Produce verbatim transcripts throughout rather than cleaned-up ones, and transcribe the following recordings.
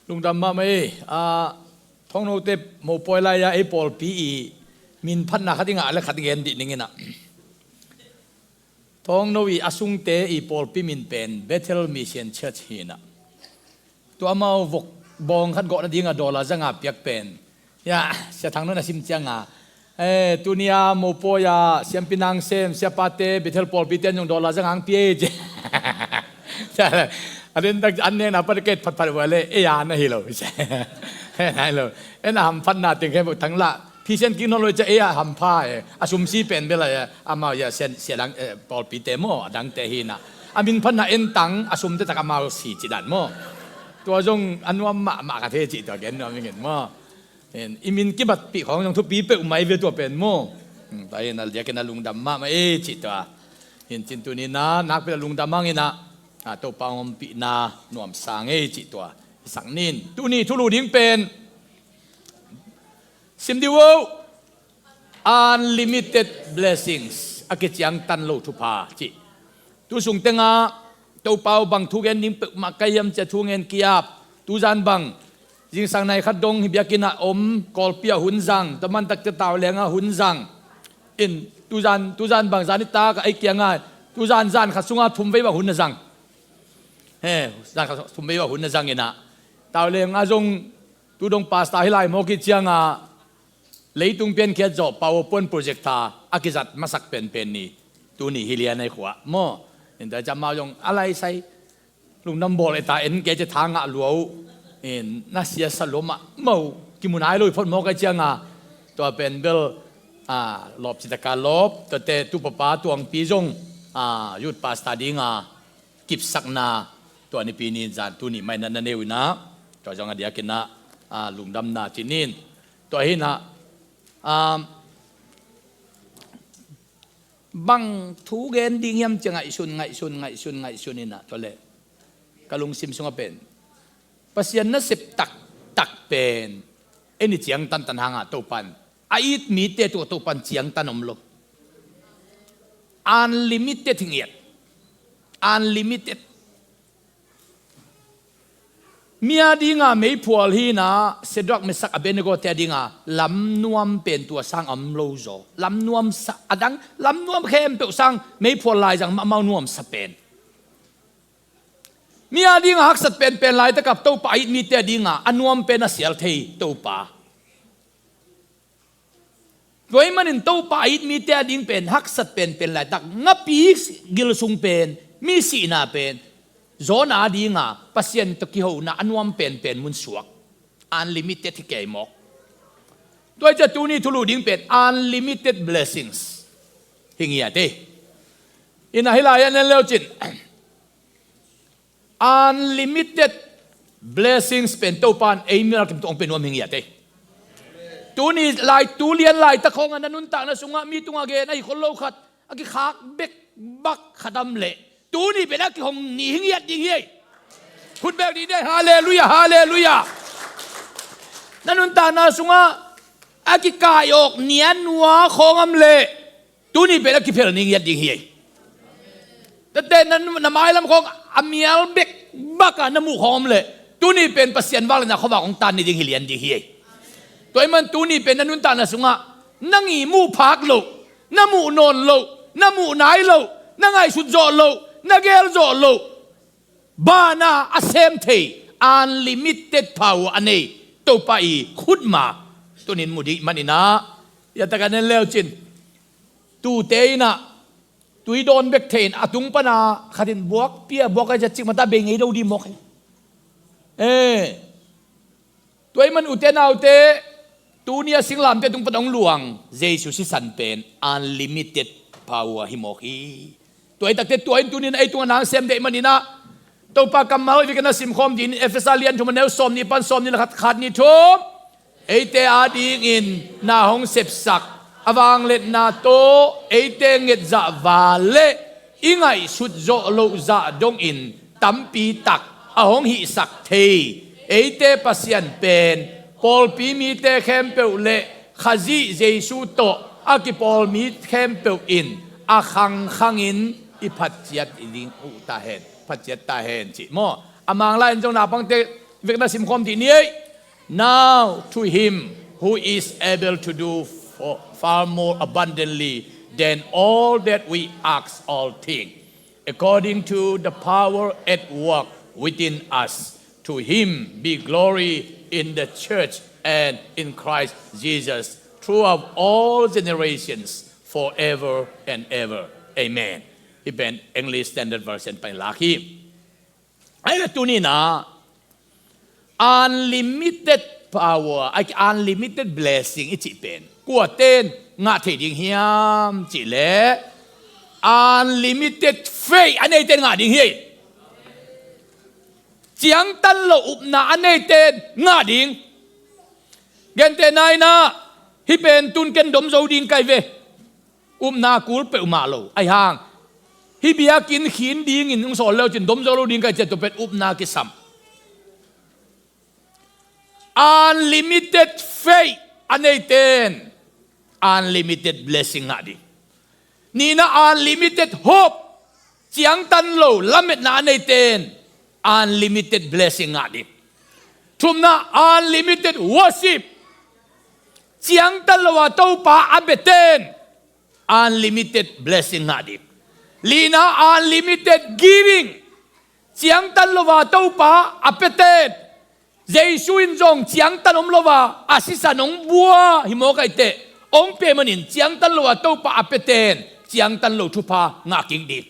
Lungdam mahmah ei. Ah, Thongnote mopawi lai-a ei pawlpi i min phatna khat i ngah le khat i gen dih ning inah. Thongno i a sungte i pawlpi min pen Bethel Mission Church hi inah. Tua amau vok bawng khat gawh nadinga dollar zanga piak pen, ya, Sia Thang Nun a sim cianga, eh, tunia mopawi-a siampi nang sem siapate Bethel pawlpite zong dollar zanga ang pia ei ci. A den tak an nena pat ket phatphat vua le ei a na hi lo. Na hi lo. En a hamphatna teng khe thang lah phisian kik nawn lo i cia ei a hampha e. A sumsi pen bel a e. Amau ia sian, sia dang, eh, pawlpite maw, a dangte hi inah. A min phatna en tang, a sumte tak amau si ci dan maw. Tua zong a nuam mahmah ka thei cih tua gen nuam ing in maw. In, i min kibatpih khawng zong thupi peuhmah i ve tua pen maw. Hmm, tua hi inah diakin a lungdam mahmah ei cih tua. In cin tuni inah nakpi a lungdam hang inah, ah, Topa hong ompihna nuamsa ngei cih tua i sak ning. Tuni thulu ding pen sim dih uh. Unlimited blessings, a kiciangtan lo thupha cih. Tu sung tengah Topa uh bang thu gen ding peuhmah ka hiam cia thu ngen kiap. Tuzan bang zingsang nai khat dong hi biakinn ah om, Kawlpi ah hun zang, tua man takte Tauleng ah hun zang. In tuzan, tuzan bang zan i tak ah ei kiangah tuzan zan khat sungah thumvei bang hun na zang. He, zan khat thumvei bang hun na zang inah. Tauleng ah zong tu dong pastor hi lai mawk i ciangah leitung piankhiat zawh PowerPoint projector a kizat masak penpen ni. Tuni hi lian ai khua maw. In tua ciang amau zong a laisai lungdam bawl e ta en kei ci tha ngah lua uh. In na siasa lua mahmah uh. Kimu nai lo i phot mawk ai cianga tua pen bel, ah, lawp citaka lawp. Tuate tu papa tuangpi zong, ah, youth pastor dinga kipsakna tua nipi ni zan tuni mah inah na nei uh inah. Tua zong a diakin ah, ah, lungdamna ci ning. Tua hi inah, ah, bang thu gen ding hiam cia ngaihsun, ngaihsun, ngaihsun, ngaihsun inah tua leh ka lungsim sungah pen Pasian nasep taktak pen en i ciangtantan hangah Topan a it mite tungah Topan ciangtan om lo. Unlimited hi ngiat. Unlimited. Mi a dinga meiphual hi inah Shadrach, Meshach, Abednego te a dinga lamnuam pen tua sang a om lo zaw. Lamnuam sa a dang, lamnuam khempeuh sang meiphual laizang mahmah nuamsa pen. Mi a dinga haksat penpen laitakah Topa a it mite a dinga a nuam pen a sial thei Topa. Tua ahih manin Topa a it mite a ding pen haksat penpen laitak ngapi gil sung pen mi sihna pen Jonah a dinga Pasian tawh kihona a nuam penpen mun suak. Unlimited hi kei mawk. Tua hi ciah tuni thulu ding pen unlimited blessings hi ngiat ei. Inah hih lai-ah nen leucin unlimited blessings pen Topan ei mimal kim tawh hong pe nuam hi ngiat ei. Tuni lai, tu lian laitak khawngah na nuntakna sungah mi tungah gen ahi khol lo khat a kikhak bek bak khat om leh tuni pen a kihong ni hi ngiat ding hi ei. Khut bek dih ni ei. Halleluiah, halleluiah. Na nuntakna sungah a kikai awk ni a nua khawng om leh tuni pen a kiphel ni ngiat ding hi ei. Tate na, na mailam khawng a mial bek baka na muh khawng om leh tuni pen Pasian vangliatna khuavak hong tan ni ding hi lian ding hi ei. Tua ahih man tuni pen na nuntakna sungah na ngi muh phak loh, na muh nawn loh, na muh nai loh, na ngaihsut zawh loh, na gel zawh loh, bana a sem thei unlimited power a nei Topa i khutma tunin mu dih maninah, ia taka nen leucin tute inah tui dawn bek thei in a tung pana khatin buak pia buak a ciah cikmata bei ngei do dih mawk hi. Eh, tua ahih man ute naute, tuni a singlamteh tung pan hong luang Jesu sisan pen unlimited power hi mawk hi. Tua hi takte tua in tunin ei tungah nang sem deih maninah Topa kammal hoih vekin a simkhawm dinin Efesa lian thum a neu sawm nih pan sawm nih le khat, khat nih thum. Eite adingin na hong sepsak a vangliatna tawh eite ngetzah val le i ngaihsut zawh loh zah dongin tampi tak a hong hihsak thei eite Pasian pen pawlpi mite khempeuh le Khazih Jesu tawh a kipawl mi khempeuh in a khangkhangin i phatciat i ding uh ta hen, phatciat ta hen cih maw? A Manglai in zong naupangte Vekna simkhawm dih ni ei. Now to him who is able to do for, far more abundantly than all that we ask or think, according to the power at work within us. To him be glory in the church and in Christ Jesus throughout all generations, forever and ever. Amen. Hih pen English Standard Version pan lak hi. Ahi le tuni-in ah unlimited power, ai, unlimited blessing i cih pen kuate'n ngah thei ding hiam cih leh, unlimited faith a neite'n ngah ding hi. Ciangtan lo upna a neite'n ngah ding. Gentehna-in ah hih pen tun ken dom zo ding ka hi ve. Upna kul peuhmah lo. Ahi hang hih biakinn khin dingin hong sawl le uh cin dom zo lo ding ka hi ci-a tua pen upna kisam. Unlimited faith a neite'n unlimited blessing ngah ding. Nihna, unlimited hope, ciangtan lo lametna a neite'n unlimited blessing ngah ding. Thumna, unlimited worship, ciangtan lo-a Topa a biate'n unlimited blessing ngah ding. Lina, unlimited giving, ciangtan lo-a Topa a piate'n. Jesu in zong ciangtan om lo-a a sisan hong bua hi mawk ahih teh, hong pia manin ciangtan lo-a Topa a piate'n ciangtan lo thupha ngah kik ding.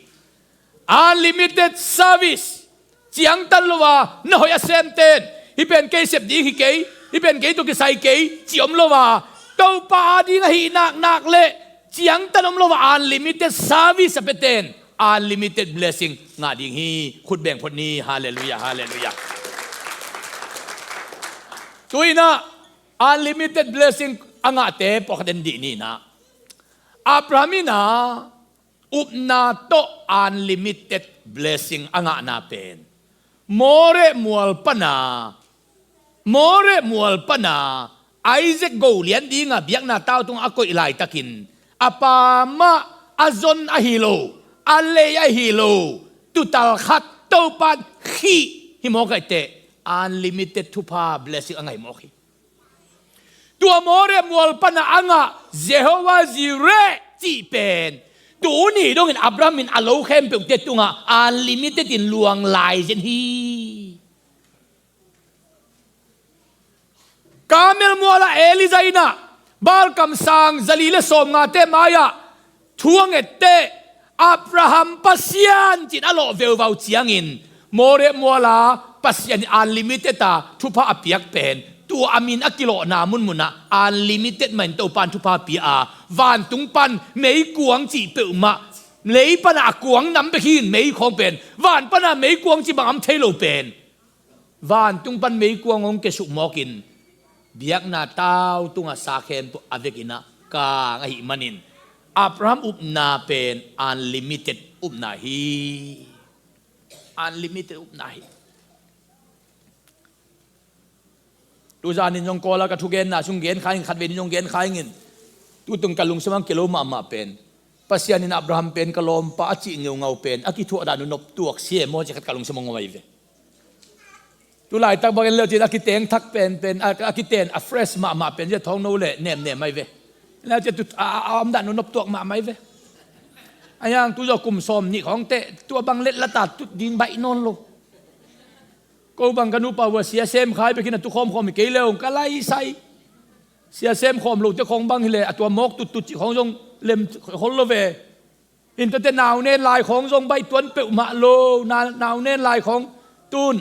Unlimited service, ciangtan lo-a na hoih a semte'n, hih pen kei sep ding hi kei, hih pen kei tawh kisai kei cih om lo-a, Topa a ding ahih naknak le ciangtan om lo-a unlimited service a piate'n unlimited blessing ngah ding hi. Khut beng phot ni. Halleluiah, halleluiah. Tu-in ah unlimited blessing a ngahte pawlkhat en dih ni-in ah, Abraham in ah upna tawh unlimited blessing a ngahna pen Moreh mual pana, Moreh mual pana Isaac go lian dinga biakna tau tungah a koih laitakin a pa mah a zon ahi lo, a lei ahi lo tutal khat Topa'n khih hi mawk ahih teh, unlimited thupha blessing a ngah hi mawk hi. Tua Moreh mual pana a ngah Jehovah Jireh cih pen tuni dongin Abraham in a lo khempeuhte tungah unlimited in luang lai zen hi. Karmel mualah Elijah in ah Baal kamsang zali le sawmngate mai-ah thu a ngette, Abraham Pasian ci-in a lawh veuvau ciangin Moreh muala Pasian in unlimited a thupha a piak pen, tua a min a kilawhna munmunah unlimited mah in Topa'n thupha pia a, vantung pan meikuang cih peuhmah, lei panah a kuang nam bek hi-in meikhawng pen, van panah meikuang cih bang om thei lo pen, vantung pan meikuang hong kiasuk mawkin biakna tau tungah sa khempeuh a vekin ah kang ahih manin Abraham upna pen unlimited upna hi. Unlimited upna hi. Tuzanin zong Kawl a ka thugenna sung gen kha ing, khatvei ni zong gen kha ingin, tutung ka lungsim ah kilo mahmah pen, Pasian in Abraham pen ka lawmpa a cih ngeungau pen a kithuah dan uh noptuak siam aw cih khat ka lungsim ah ngawng ahi ve. Tu laitak bangin leucin a kiteng thak penpen, a, a kiten a fresh mahmah pen zia thawngno le nemnem ahi ve. Leucin tu a, a, a omdan uh noptuak mahmah ahi ve. Ahi hang tu zawh kum sawm nih khawng teh tua bang let lata tut ding baih nawn lo. Ko bang ka nupa uh a sia sem khai bekin a tu khawmkhawm hi kei leu ka laisai. Sia sem khawm lote khawng bang hileh a tua mawk tuttut cih khawng zong lem khol lo ve. Inntuate nau nen lai khawng zong baih tuan peuhmah lo, na, nau nen lai khawng tun.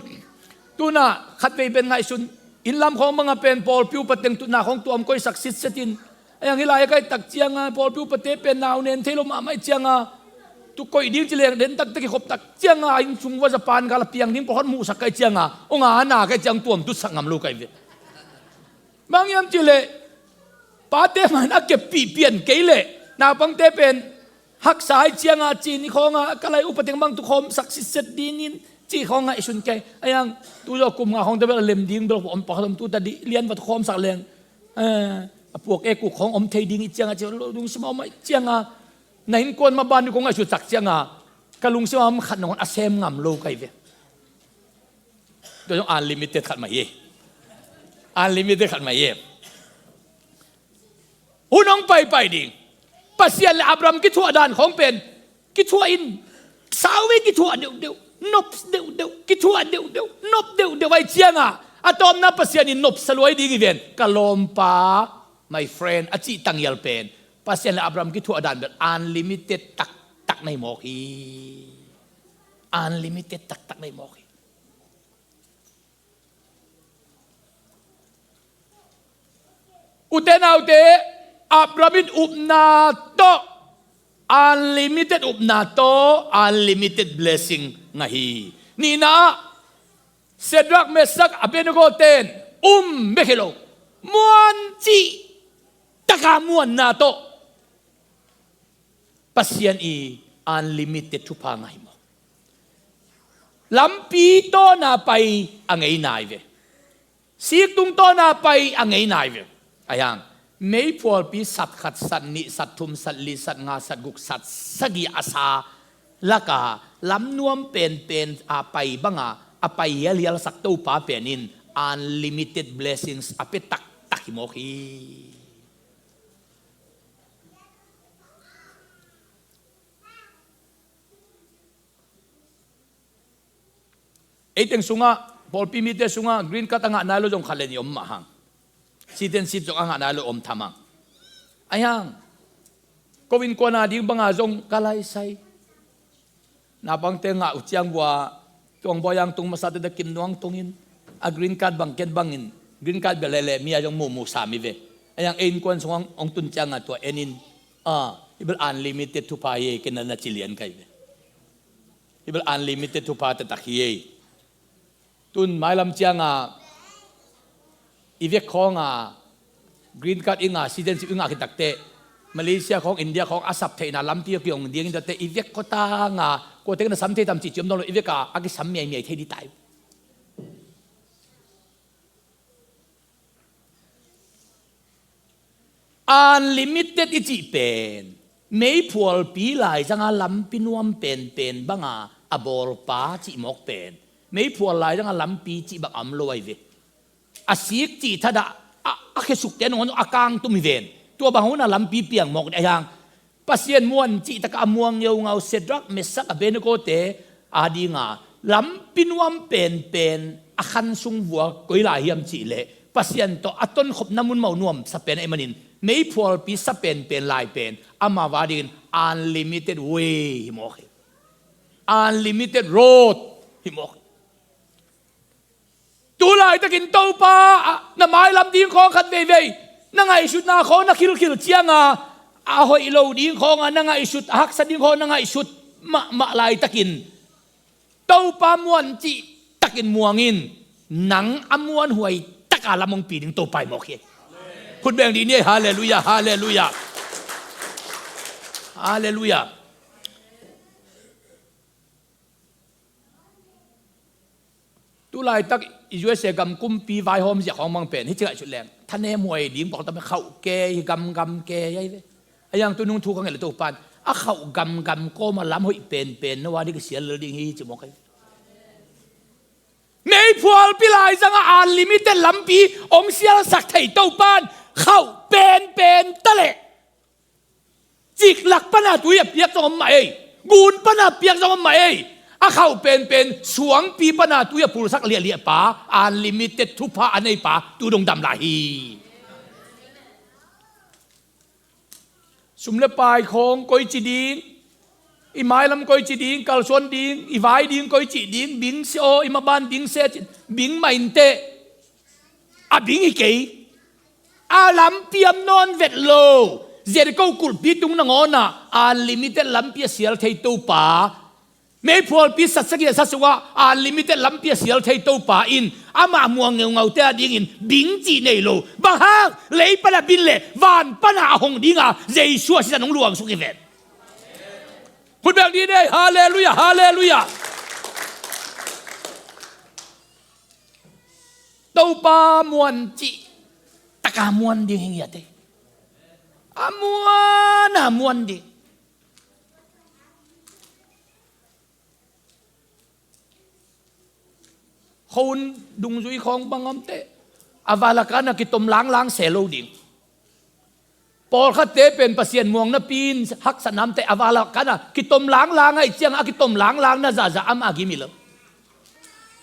Tunah khatvei pen ngaihsun, inn lam khawng bangah pen pawlpi upa teng tutna khawng tuam koihsak sitsetin. Ahi hang hih lai-ah ka hih tak cianga pawlpi upate pen nau nen thei lo mahmah ih cianga, tu koih ding ci leng den takte kikhop tak cianga, a inn sung vua zapan gal a piang ding pawlkhat muhsak ka hih cianga, hong a na ka hih ciang tuam tutsak ngam lo ka hi ve. Bang hiam cih leh pate man a keppih pian kei leh naupangte pen haksa ih cianga cin ih khawnga ka lai upa teng bang tu khawmsak sitset dingin cih khawng ngaihsun kei. Ahi hang tu zawh kum nga khawngte bel a lem ding bel om pawlkhat om, tu ta dih lian va tu khawmsak leng, eh, a puak ek uh khawng om thei ding ih cianga ci lungsim a om ih cianga, na innkuan mah ban ding kong ngaihsutsak cianga ka lungsim a om khat nangawn a sem ngam lo ka hi ve. Tua zong unlimited khat mah hi. Unlimited khat mah hi. Hun hong paipai ding. Pasian le Abraham kithuah dan khawng pen, kithuah in, sau in kithuah deuhdeuh, nop deuhdeuh, kithuah deuhdeuh, nop deuhdeuh ahih ciangin, a tawpna Pasian in nopsa lua ding hi ven. Ka lawmpa, my friend, a cih tangial pen Pasian le Abraham kithuah dan bel unlimited taktak na hi mawk hi. Unlimited taktak na hi mawk hi. Ute naute, Abraham in upna tawh, unlimited upna tawh, unlimited blessing ngah hi. Nihna ah, Shadrach, Meshach, Abednego ten um bek hi lo, muan cih taka muanna tawh Pasian i unlimited thupha ngah hi mawk. Lampi tawna pai a ngei nai ve. Siktung tawna pai a ngei nai ve. Ahi hang, meiphualpi sat khat, sat nih, sat thum, sat li, sat nga, sat guk, sat sagih a sa laka lamnuam penpen a pai banga a pai hialhial sak Topa pen in unlimited blessings a pia taktak hi mawk hi. Ei teng sungah, pawlpi mite sungah green card a ngah nai lo zong khat le nih om mah hang. Citizenship zong a ngah nai lo om tham hang. Ahi hang, ko innkuan a ding banga zong ka laisai. Naupangte ngah uh ciang vua, tuang bawi ang tung masa tete Kim Nuang tungin, a green card bang ken bangin, green card bia lele mi a zong mumu sa mi ve. Ahi hang ei innkuan sungah hong tun ciangin tua en in, a, i bel unlimited thupha hi ei, ken na na ci lian kai ve. I bel unlimited thupha taktak hi ei. Tun mailam cianga i vek khawnga green card i ngah, citizenship i ngah khit takteh, Malaysia khawng, India khawng a sap theihna lampi a kiong ding in takteh, i vek khotanga kuate na sam thei tam cih ciom dong lo, i vek a a kisam miaimiai thei ding tai. Unlimited i cih pen meiphualpi laizanga lampi nuam penpen banga a bawlpa cih mawk pen, meiphual laizanga lampi cih bang a om lo ahi ve. A sik cih thadah a, a khesukte nangawn a kangtum hi ven. Tua bang huna lampi piang mawk dih ahi hang. Pasian muan cih takah a muang ngeungau Shadrach, Meshach, Abednego te a dinga lampi nuam penpen a khan sung vua koi lai hiam cih leh, Pasian tawh a tonkhopna mun mau nuamsa pen ahih manin, meiphualpi sa penpen lai pen amau a dingin unlimited way hi mawk hi. Unlimited road hi mawk hi. Tu laitakin Topa, a, na mailam ding khawng khat veivei, na ngaihsutna khawng na khilkhil cianga, a hoih lo ding khawnga na ngaihsut, a haksa ding khawng na ngaihsut mahmah laitakin, Topa muan cih takin muangin, nang a muanhuai taka lam hong pi ding Topa hi mawk hi. Khut beng dih ni ei, halleluiah, halleluiah. Halleluiah. Tu laitak U S A gam kumpi vaihawm ziak hong mang pen hi ci ngaihsut leng, thanem huai ding bawk tam khauh ke, hi gamgam ke, hi ve. A yang tu nung thu ka ngeih le Topan a khauh gamgam kawma lam hoih penpen no a ding kisial lel ding hi ci mawk hi. Meiphualpi laizanga unlimited lampi hong sialsak thei Topan khauh penpen taleh, ciklak pana tui a piak zong om mah ei. Gun pana piak zong om mah ei. A khauh penpen suangpi pana tui a pulsak liahliah pa, unlimited thupha a nei pa tu dong dam lai hi. Sum le pai khawng koici ding, i mailam koici ding, kalsuan ding, i vai ding koici ding, bing se aw, i maban bing se cin, bing mah inteh. A bing hi kei. A lampi a om nawn vet lo. Jericho kulhpi tung nangawnah unlimited lampi a sial thei Topa, meiphualpi sat sagih a sa sungah unlimited lampi a sial thei Topa in amah muang ngeungaute a dingin bing cih nei lo. Bang hang? Lei pana bin leh van pana a hong dinga Jesu a sisan hong luangsuk hi ven. Khut beng dih ni ei, halleluiah, halleluiah. Topa muan cih taka muan ding hi ngiat ei. A muan a muan ding. Khua-un dungzui khawng bang om teh, a vala kana kitom langlang se lo ding. Pawlkhatte pen Pasian muang napi-in haksatnam teh a vala kana kitom langlang ahih ciangah a kitom langlang na zahzah amah gim hi lo.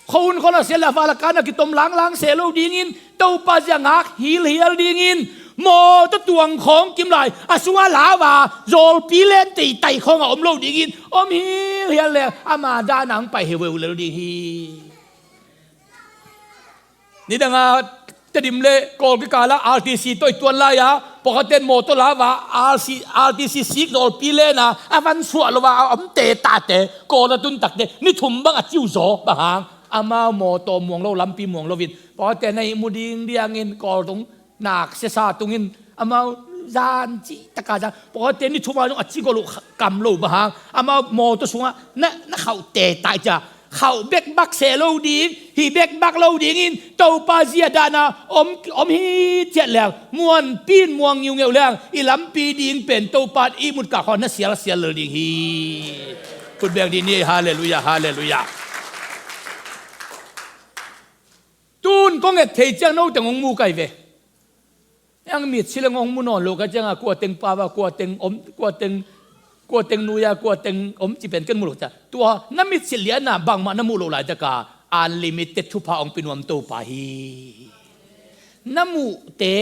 Khua-un khua-un a sia le a vala kana kitom langlang se lo dingin, Topa zia ngak hilhial dingin, mawtaw tuang khawng kim lai a sungah lauva zawlpi len teitai khawngah om lo dingin, om hilhial le ama dana hong pai hi veulel ding hi. Nidanga Tedim le Kawl kikalah R T C tawh i tuan lai-a, pawlkhatten mawtaw lauva R C, R T C sik zawlpi lena a van suah lova a om tetate, Kawl a tun takte ni thum bang a ciu zaw bang hang, amau mawtaw muang lo, lampi muang loin pawlkhatten a ihmu ding diangin Kawl tung nak siasa tungin amau zan cih taka zan, pawlkhatte ni thum a zong a ci gol uh kam lo bang hang, amau mawtaw sungah na, na khauh teta cia, khauh bekbak se lo ding, hi bekbak lo dingin Topa zia dana om, om hi ciat leng, muanpi in muang ngiungeu leng, i lampi ding pen Topa in ihmut kah khawng na sialsial lel ding hi. Khut beng dih ni. Halleluiah, halleluiah. Tun kong et thei ciang noteng hong mu kai ve. Ang mitsi le ngong mu nawn lo ka cianga, kua teng pau a, kua teng om, kua teng, kua teng nui a, kua teng om ci pen ken mu lo cia. Tua na mitsi liana bangmah na muh loh laitaka unlimited thupha hong pia nuam Topa hi. Na muhte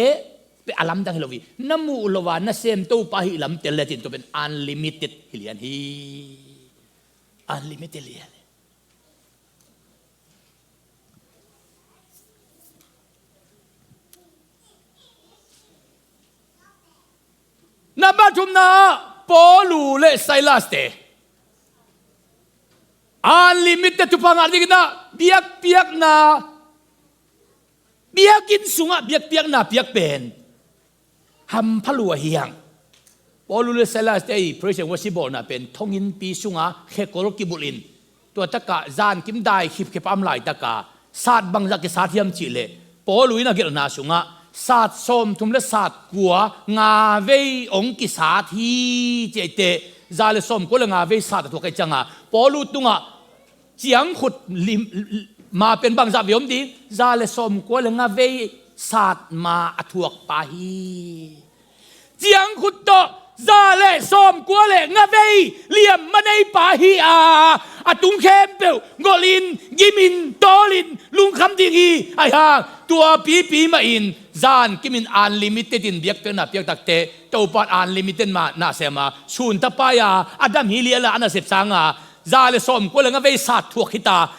pen a lamdang hi lo hi. Na muh lo a na sem Topa hi lam tel le cin tua pen unlimited hi lian hi. Unlimited lian hi. Number thumna, Paulu le Silas te unlimited thupha ngah dingin ah biakpiakna, biakinn sungah biakpiakna piak pen hampha lua hi hang. Paulu le Silas te i praise and worship bawlna pen thonginnpi sunga khekol kibulhin, tua takah zankim dai khipkhep a om laitaka sat bangzah kisat hiam cihleh, Paulu in a gelhna sungah sat sawmthum le sat kua nga vei hong kisat hi. Ci ahih teh za le sawmkua le nga vei sat a thuak ahih cianga Paulu tungah ciangkhut lim, ma pen bangzah vei om ding? Za le sawmkua le nga vei sat ma a thuakpa hi. Ciangkhut tawh za le sawmkua le nga vei liam ma neipa hi a, a tung khempeuh golhin, gimin, tawlin lungkham ding hi. Ahi hang tua pipi mahin zankimin unlimited in biakpiakna piak takteh Topa in unlimited mah na sem a, sun tapai a, a dam hi liala a nasep sanga za le sawmkua le nga vei sat thuak hita,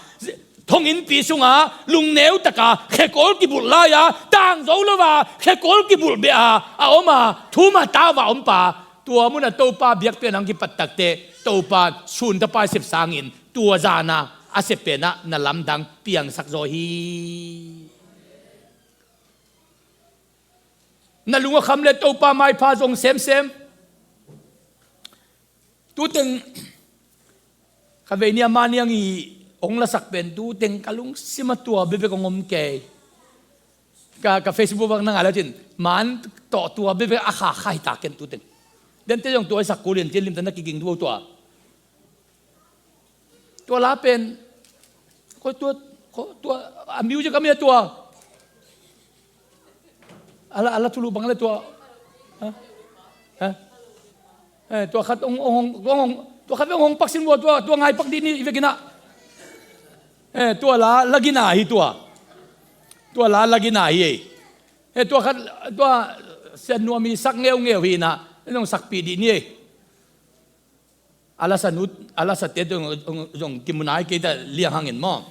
thonginnpi sunga lungneu taka khekol kibulh lai-a, tangzo lo a khekol kibulh beh a a om a, thum a tau a om pa, tua munah Topa biakpiakna hong kipat takteh Topa in sun tapai sep sangin tua zana a sep penah na lamdang piangsak zaw hi. Na lung a kham le Topa maipha zong semsem. Tuteng kha vei nia ma niang i hong lasak pen tuteng ka lungsim a tua bekbek hong om kei. Ka, ka Facebook bang na ngai le cin man tawh tua bekbek a khakha hi ta ken tuteng. Dente zong tua i sak kul in cin limtan na kiging duo tua. Tua la pen ko tua, ko tua a music a mi a tua. Ala, ala thulu bang le tua. Ha? Ha? Eh, tua khat ong, ong, ong, ong, tua khat ong, ong paksin bua tua, tua ngai pak dih ni i vekinah. Eh, tua la lagina hi tua. Tua la lagina hi ei. Eh, tua khat, tua sian nuam i sak ngeungeu hi inah. Nong sakpih dih ni ei. A lasa nu, a lasate zong, zong, zong kimunai kei ta liang hangin maw.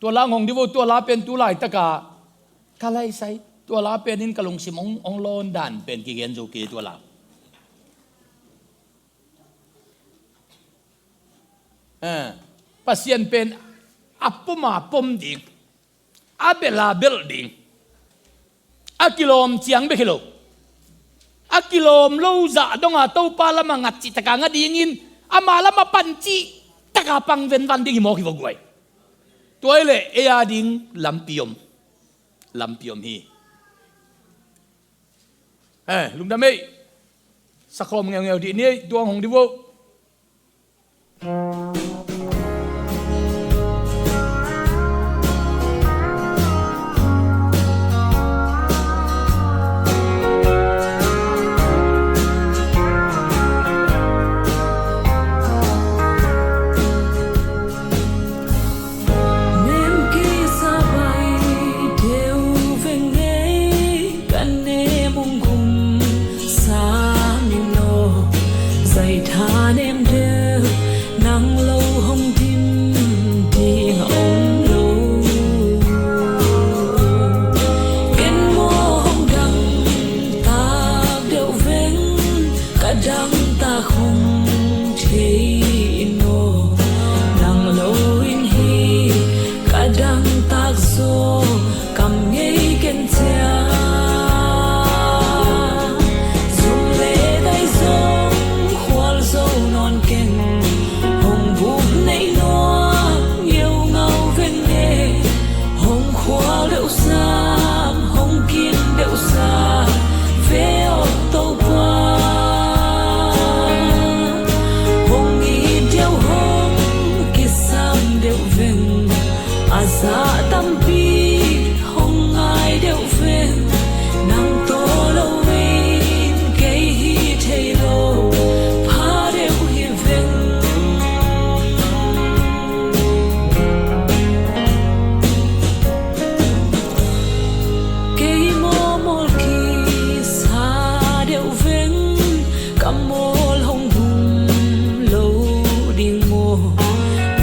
Tua la ngong divo, tua la pen tu laitaka ka laisai. Tua la pen in ka lungsim hong, hong lawn dan pen kigen zo kei tua la. Eh, Pasian pen a pom a pom ding. A belh a belh ding. A kilawm ciang bek hi lo. A kilawm lo zah donga Topa lamah ngat cihtaka nga dingin ama lamah pan cihtaka pang venvan ding hi mawk hi vaw guai. Tua hi leh ei a ding lampi om. Lampi om hi. Eh, lungdam ei. Sakhawm ngeungeu dih ni ei, tuang hong dih vo.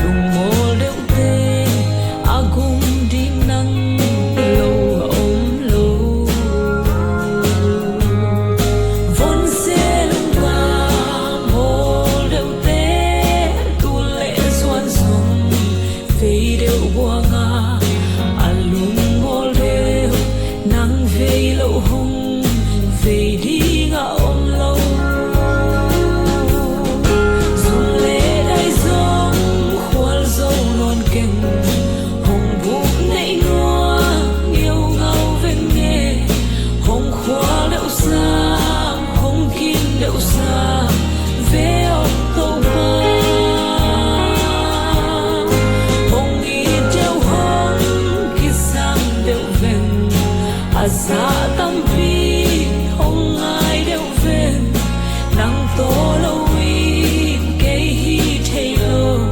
Lungmawl deuhte a gum ding nang lo a om lo. Vonse lungka mawl deuhte tul le zuan zong vei deuh buanga a lungmawl deuh nang vei loh hong vei ding a om lo. Zum le dai zong khual zo nawn keng, hong buk neih nuam ngeungau veng e. Hong khual deuh sa, hong kin deuh sa, ve aw Topa. Hong it deuh hong kisam deuh veng, a zah tampi hong ngai deuh veng. Nang tawh lo in kei hi thei lo,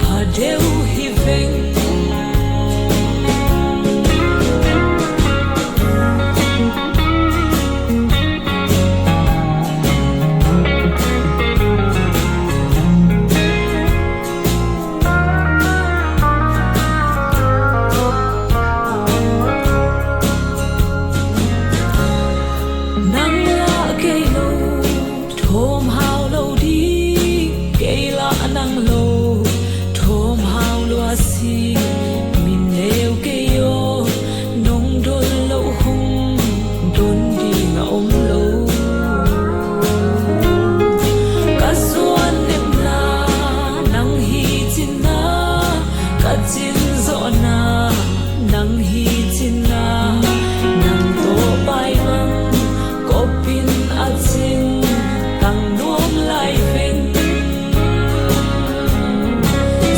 pha deuh hi veng. Nang lah kei lo thawm hau lo ding, kei lah nang lo thawm hau lua si. Min neu kei aw, nong don loh hong don ding a om lo. Ka zuan nepna nang hi cihna, ka cin zawhna nang hi cihna, nang tawh paimang kopin a cin tang nuam lai veng.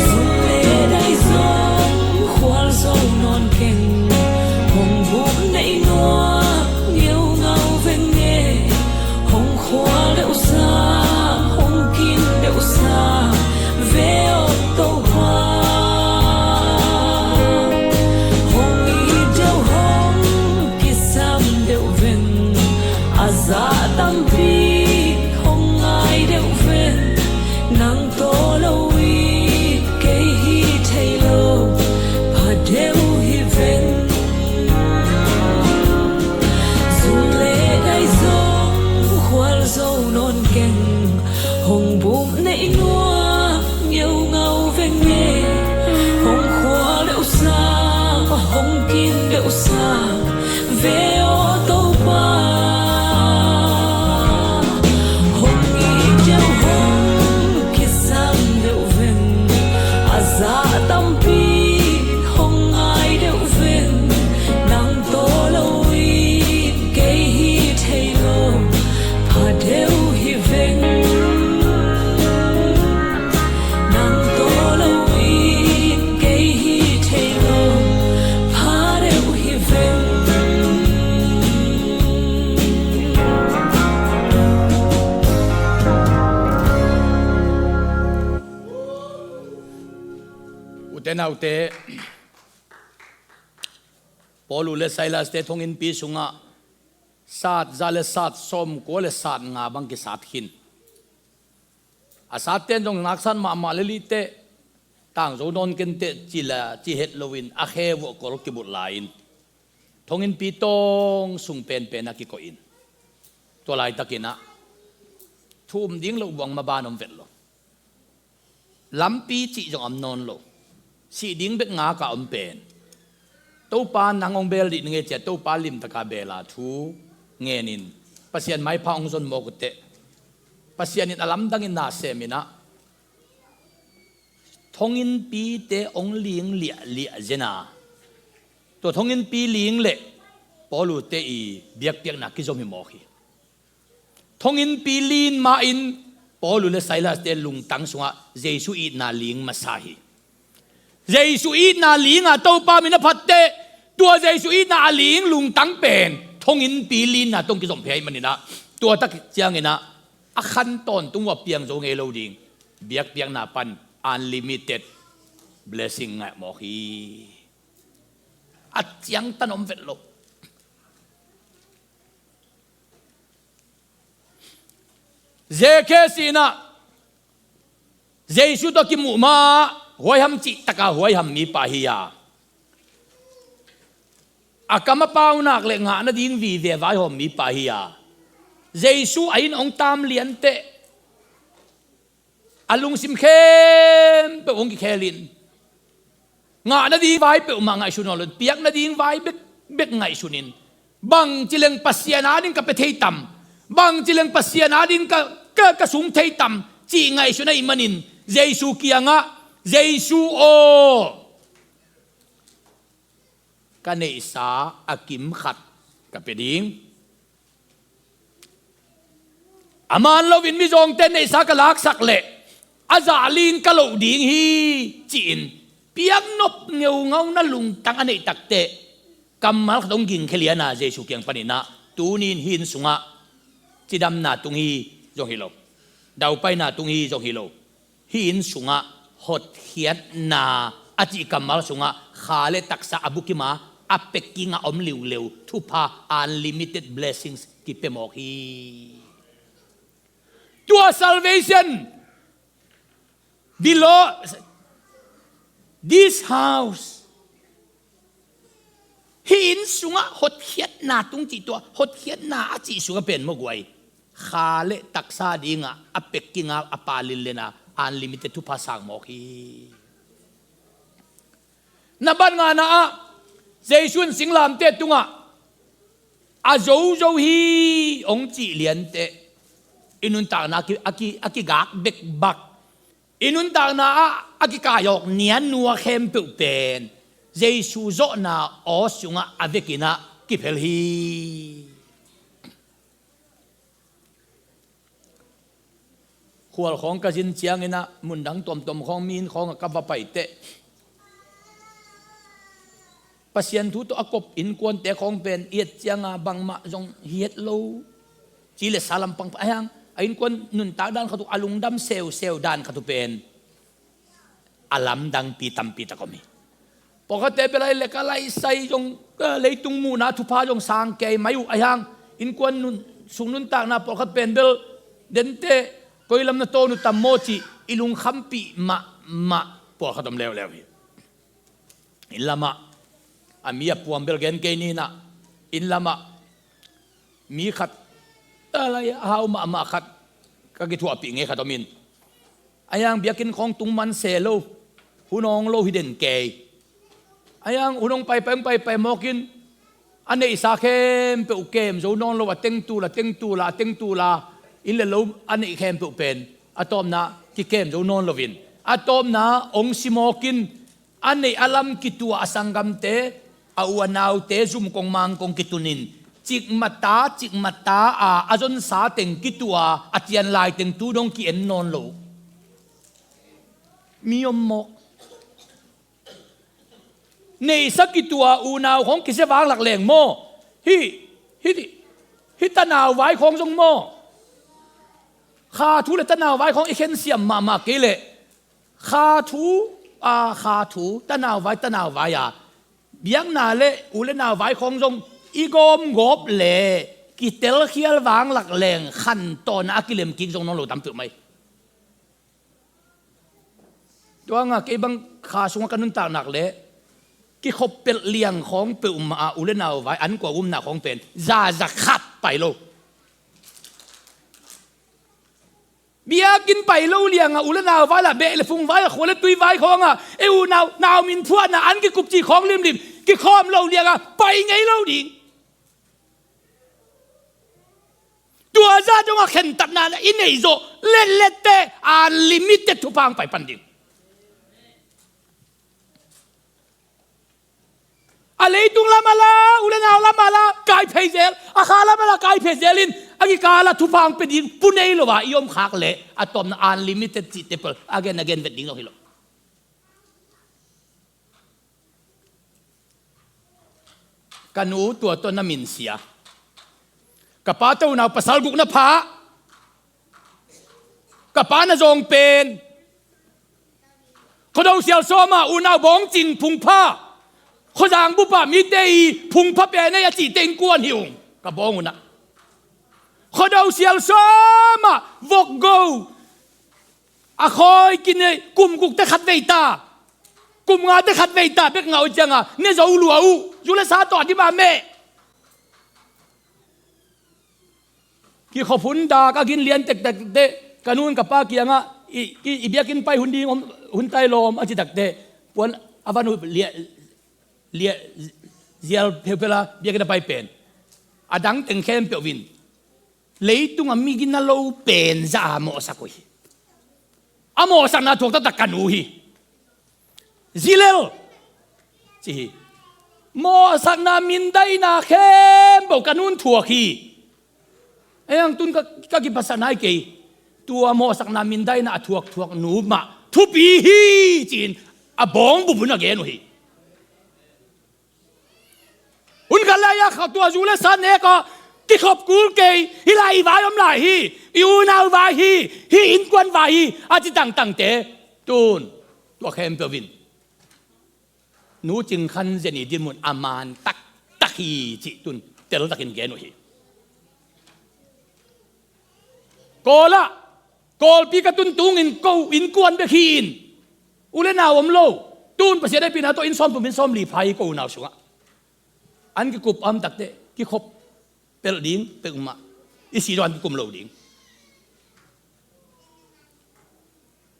Zum le dai zong khual zo nawn keng, hong buk neih nuam ngeungau veng e. Hong khual deuh sa, hong kin deuh sa, ve aw Topa. Hong it deuh hong kisam deuh veng, a zah tampi hong ngai deuh veng. Nang tawh lo in kei hi thei lo, pha deuh hi veng. Zum le dai zong khual zo nawn keng, hong buk neih nuam ngeungau veng e. Hong khual deuh sa, hong kin deuh sa, ve aw Topa. Hong it deuh hong kisam deuh veng, a zah tampi hong ngai deuh veng. Nang tawh lo in kei hi thei lo, pha deuh hi veng. Nang tawh lo in kei hi thei lo, pha deuh hi veng. Ute naute, Paul le Silas te thonginnpi sungah sat za le sat sawmkua le sat nga bang kisat khin. A satte'n zong naksat mahmah le lihteh, tangzo nawn kenteh ci la ci het loin a khe vuah kol kibulh lai-in thonginnpi tawng sung penpen a kikoih in, tua laitakin ah thu um ding loh buang maban om vet lo. Lampi cih zong om nawn lo. Sih ding bek ngak a om pen. Topa nang hong beel dih ning e ci-a Topa limtaka beela thu ngenin Pasian maipha hong zon mawk uh teh, Pasian in a lamdangin na semin ah thonginnpite hong ling liahliah zen a, tua thonginnpi ling leh Paul uh te i biakpiakna kizom hi mawk hi. Thonginnpi lin ma-in Paul uh le Silas te lungtang sungah Jesu itna ling masa hi. Jesu itna ling a Topa min a phat teh, tua Jesu itna a ling lungtang pen thonginnpi linna tawh kizom phei ahih manin ah, tua tak ciangin ah a khan tawntung uh a piang zo ngei lo ding, biakpiakna pan unlimited blessing ngah mawk hi. A ciangtan om vet lo. Zeke sihna, Jesu tawh kimuh ma huaiham cih taka huaiham mipa hi a, a kam a pau nak le ngah nading vive vaihawm mipa hi a, Jesu a inn hong tam lianteh a lungsim khempeuh hong kikhelin, ngah nading vai peuhmah ngaihsun nawn lo, piak nading vai bekbek ngaihsunin, bangci leng Pasian ading ka pia thei tam, bangci leng Pasian ading ka, ka, ka sung thei tam cih ngaihsun ahih manin Jesu kiangah, Jesu aw, ka neihsa a kim khat ka pia ding. A man loin mizawngte neihsa ka laksak leh a zah lin ka loh ding hi, ci-in piaknop ngeungau na lungtang a neih takteh kammal khat hong gingkhia lian a, Jesu kiang panin ah, tuni-in hih inn sungah cidamna tung hi zong hi lo, daupaina tung hi zong hi lo, hih inn sungah hotkhiatna a cih kammal sungah kha le taksa a bukim a, a pekking a om liuleu thupha, unlimited blessings kipia mawk hi. Tua salvation below this house, hih inn sungah hotkhiatna tung cih, tua hotkhiatna a cih sungah pen maw guai, kha le taksa dingah a pekking a, a pa linlen a, unlimited thupha sang mawk hi. Na bat ngana ah, Jesu in singlamteh tungah a zozo hi hong cih lianteh i nuntakna a ki, a ki, a kigak bekbak, i nuntakna ah a kikaiawk nianua khempeuh pen Jesu zawhna aw sungah a vekin ah kiphel hi. Khual khawng ka zin ciangin ah, mundang tuamtuam khawng, mi inn khawngah ka va paiteh, Pasian thu tawh a kop innkuante khawng pen i et cianga bangmah zong hi het lo, ci le sa lampang pah a hiang, a innkuan nuntak dan khat uh, a lungdam seuseu dan khat uh pen a lamdangpi tampi tak om hi. Pawlkhatte bel a lek a laisai zong, eh, leitung muhna thupha zong sang kei mai uh a hiang, innkuan nun, sung nuntakna pawlkhat pen bel dente, koi lam na tawn uh tam maw cih i lungkhampih mahmah pawlkhat om leuleu hi. Inn lamah a mi a puam bel gen kei ni in ah, inn lamah mi khat, a lai a hau mahmah khat ka kithuahpih ngei khat om in, a hiang biakinn khawng tung man se lo, hun awng lo hi den kei. A hiang hun hong paipai, hong paipai mawk in, a neihsa khempeuh kem zo nawn lo, a teng tul a, teng tul a, a teng tul a, inn le lo a neih khempeuh pen a tawpna kikem zo nawn loin, a tawpna hong si mawk in, a neih a lam kituah a sanggamte, a u a naute zum kong mang kong kitunin, cikmata, cikmata a, a zonsa teng kituah a, a cianlai teng tu dong ki-en nawn lo mi om mawk. Neihsa kituah unau khawng kisia vanglak leng maw? Hih, hih, hih tanau vai khawng zong maw? Kha thu le tanau vai khawng i khensiam mahmah kei leh, kha thu, a, kha thu, tanau vai, tanau vai a, biakna le u le nau vai khawng zong i gawmgawp le kitelkhial vanglak leng khantawn a, a kilem kik zong nawn lo tampi uh mai. Tua nga kei bang kha sungah ka nuntak nak leh kikhoppelh liang khawng peuhmah a, u le nau vai an kua umna khawng pen za, za khat pai lo. Biakinn pai lo lianga u le nau vai la, beh le phung vai la, khua le tui vai khawnga e, u nau, nau min phuahna an kikup cih khawng limlim kikhawm lo lianga pai ngei lo ding. Tua zah dongah khentatna na i neih zawh letlette unlimited thupha hong pai pan ding. A leitung lam a la, u le nau lam a la kai phei zel, a kha lam a la kai phei zel in, a kikala thupha hong pia ding pu nei lo a i om khak leh a tawpna unlimited cihte pal a gen, a gen vet ding lo hi lo. Ka nu tua tawh na minsia. Ka pa tawh unau pasal guk na pha. Ka pa na zawng pen Khuado sial sawma unau bawngcing phungpha, khuazang bupa mite i phungpha pen ei a cihte innkuan hi ung. Ka bawng unah Khuado sial sawma vokgo A khawi kinei, kum gukte khat vei ta, kum ngate khat vei ta bek ngah uh cianga ne zo lua uh. Zu le sa tawh a dim a meh. Kikhop hun dak a gin lian tektek teh ka nun ka pa kiangah i, i, i biakinn pai hun ding om, hun tai lawm a ci takteh puan a van uh liah, liah zial pheuphel a biakinn a pai pen a dang teng khempeuh in leitung a mi gina lo pen zah a mawhsak uh hi. A mawhsakna thuak taktak ka nu hi. Zilel ci hi. Mawhsakna mindaina khempeuh ka nun thuak hi. Ei ang tun ka, ka kiphasak nai kei. Tua mawhsakna mindaina a thuakthuak nu mah thupi hi, ci-in a bawng bupun a gen uh hi. Hun khat lai-ah kha tua zu le sa nek aw, kikhop kul kei, hih lai i vai om lai hi, i unau vai hi, hih innkuan vai hi, a ci tangtangte tun tua khempeuh in nu Cing Khan Zen i dinmun a man taktak hi cih tun teltakin gen uh hi. Kawlah, Kawlpi ka tun tungin ko innkuan bek hi-in u le nau om lo. Tun Pasian hehpihna tawh inn sawmthum inn sawmli pha hi ko unau sungah. An kikup a om takteh kikhop pelh ding peuhmah, i si dong an kikum lo ding.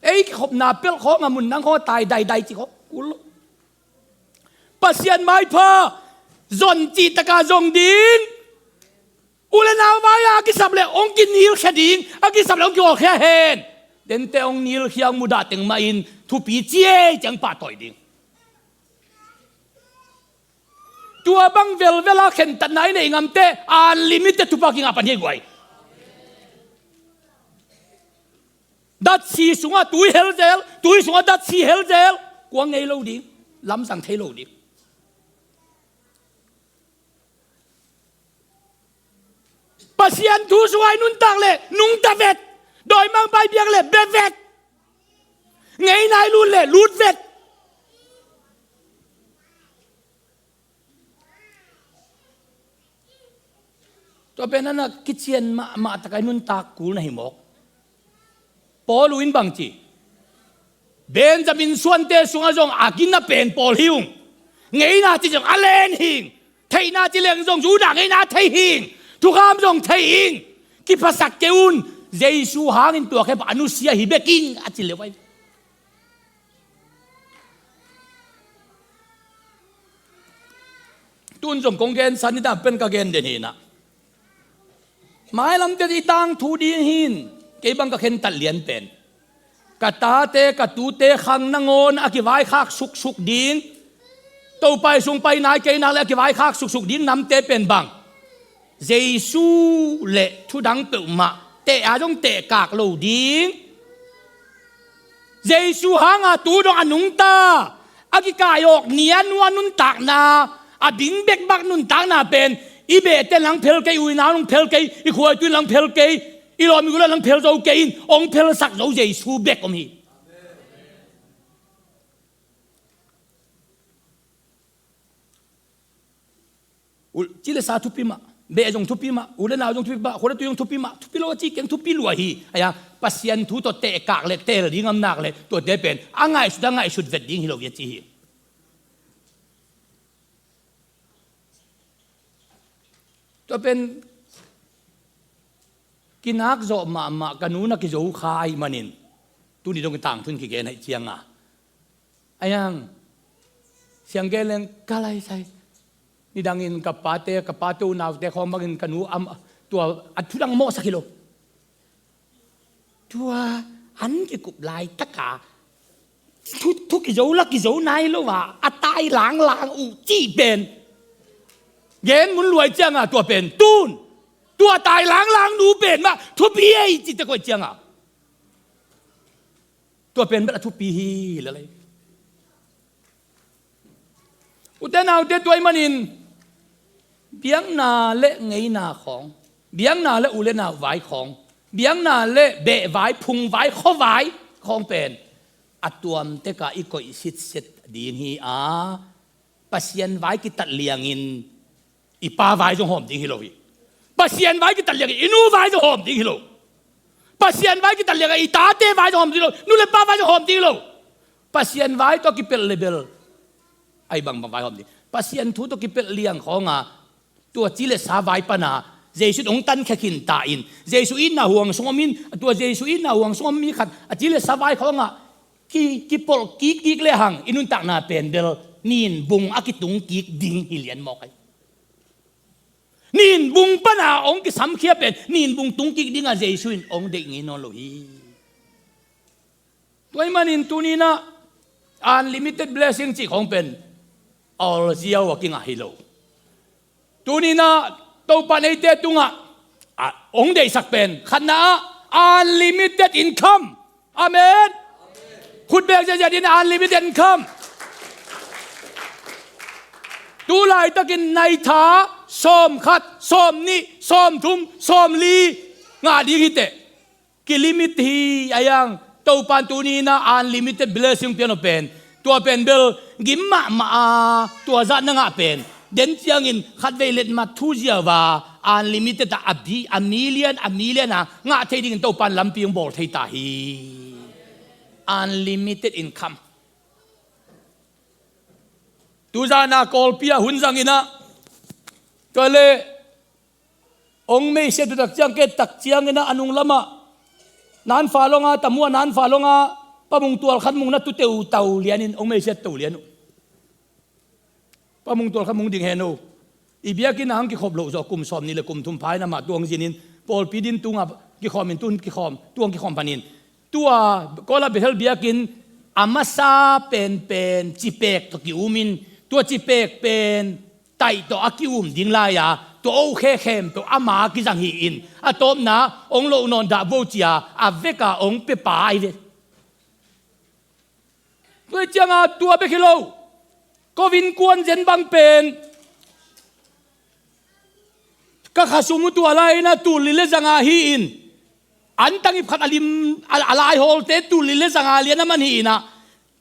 Ei kikhopna pelh khawng a mun nang khawng a tai daidai ci khawng kul lo. Pasian maipha zon cih taka zong ding. U le nau mai-ah a kisap le hong kinilkhia ding, a kisap le hong kihawlkhia hen. Dente hong nilkhia hong mudah teng mahin thupi ciei ciang pahtawi ding. Tua bang velvela khentatna i neih ngamte unlimited thupha kingah pan hi guai. Datsi sungah tui helzel, tui sungah datsi helzel. Kua ngei lo ding, lamsang thei lo ding. Pasian thu sungah i nuntak le nungta vet. Dawimangpa i biak le bia vet. Ngeina i lut le lut vet. Tua pen a na kician mahmah taka i nuntak kul na hi mawk. Paul uh in bang ci? Benjamin suante sungah zong a gina pen pawl hi ung. Ngeina ci zong a len hing. Theihna ci leng zong Judah ngeina thei hing. Thukham zong thei hing. Kiphasak kei un. Jesu hangin tua khempeuh a nusia hi bek ing a ci le vai. Tun zong kong gensa ni dang pen ka gen den hinah. Mailamte i tangthu ding hin kei bang ka khentat lian pen ka tate ka tute khang nangawn a kivaikhak suksuk ding, Topa i sung pai nai kei nak le a kivaikhak suksuk ding namte pen bang Jesu le thudang peuhmah teh a zong tehkak lo ding. Jesu hanga tu dong a nungta a kikaiawk ni a nu a nuntakna a bing bekbak nuntakna pen i behte lang phel kei, uinau lang phel kei, i khuaitui lang phel kei, i lawm i gula lang phel zo kei in hong phelsak zo Jesu bek om hi. Ul, ci le sa thupi mah, beh zong thupi mah, u le nau zong thupi mah, khua le tui zong thupi mah, thupi lo a ci keng thupi lua hi. Aya, Pasian thu tawh tehkak le tel ding am nak le tuate pen a ngaihsut a ngaihsut vet ding hi lo hi a ci hi. Tua pen kinak zawh mahmah ka nu na kizo kha ahih manin tuni dong i tangthu in kigen ahih cianga. Ayang siang gen leng ka laisai. Nidangin ka pate, ka pate unaute khawng bangin ka nu am, tua a thudang mawhsak hi lo. Tua an kikup laitaka thu, thu kizo la kizo nai lo a, a tai langlang uh cih pen gen mun luai cianga tua pen tun tua tai langlang nu pen mah thupi ei cihte koih cianga. Tua pen bel a thupi hi lelei. Ute naute, tua ahih manin biakna le ngeina khawng, biakna le u le nau vai khawng, biakna le beh vai, phung vai, khua vai khawng pen a tuamteka i koih sitset ding hi a, Pasian vai kitat liangin i pa vai zong hawm ding hi lo hi. Pasian vai kitat liangin i nu vai zong hawm ding hi lo. Pasian vai kitat liangah i tate vai zong hawm ding lo, nu le pa vai zong hawm ding lo. Pasian vai tawh kipelh le bel ai bangbang vai hawm ding. Pasian thu tawh kipelh liang khawngah tua ci le sa vai pana Jesu in hong tankhia khin ta in, Jesu itna huang sung om in, tua Jesu itna huang sung om mi khat a ci le sa vai khawngah ki, kipolh kikkik lehang i nuntakna pen bel nin bung a kitung kik ding hi lian mawk ai. Nin bung pana hong kisamkhia pen nin bung tung kik dingah Jesu in hong deih ngei nawn lo hi. Tua ahih manin tuni-in ah unlimited blessing cih khawng pen awlziau a kingah hi lo. Tuni-in ah Topa in eite tungah a hong deihsak pen khatna ah unlimited income. Amen. Khut beng ziahziah in unlimited income. Tu laitakin naitha sawm khat, sawm nih, sawm thum, sawm li ngah ding hi teh. Kilimit hi a, yang Topa in tuni-in ah unlimited blessing pian aw pen, tua pen bel gim mahmah a, tua zah na ngah pen den ciangin khatvei letmat thu ziau a unlimited a, a bi, a million, a million a ngah thei dingin Topa in lampi hong bawl thei ta hi. Unlimited income. Tuzan a Kawlpi ah hun zangin ah, tua leh hong meisiat uh tak ciang, kei tak ciangin ah a nung lamah nanfa longa, tamu a nanfa longa, Pa Mung Tual Khan Mung na tu teutau lianin hong meisiat to lian uh. Pa Mung Tual Khan Mung ding hen uh. I biakinn ah hong kikhop loh zawh kum sawm nih le kum thum pha in amah tu hong zinin pawlpi din tungah kikhawm in, tu hong kikhawm, tu hong kikhawm panin. Tua Kawla Bethel biakinn a masa penpen cipek tawh ki-um in, tua cipek pen taih tawh a ki-um ding lai-a, tua oh khekhem tawh ama kizang hi in, a tawpna hong loh nawn dah vo ci-a a veka hong pia pa ahi ve. Tua hi cianga tua bek hi lo, ko innkuan zen bang pen ka khasum uh tua lai-in ah tul li le zanga hi in, antang ip khat a lim a, a lai hawlte tul li le zanga lian a man hi in ah,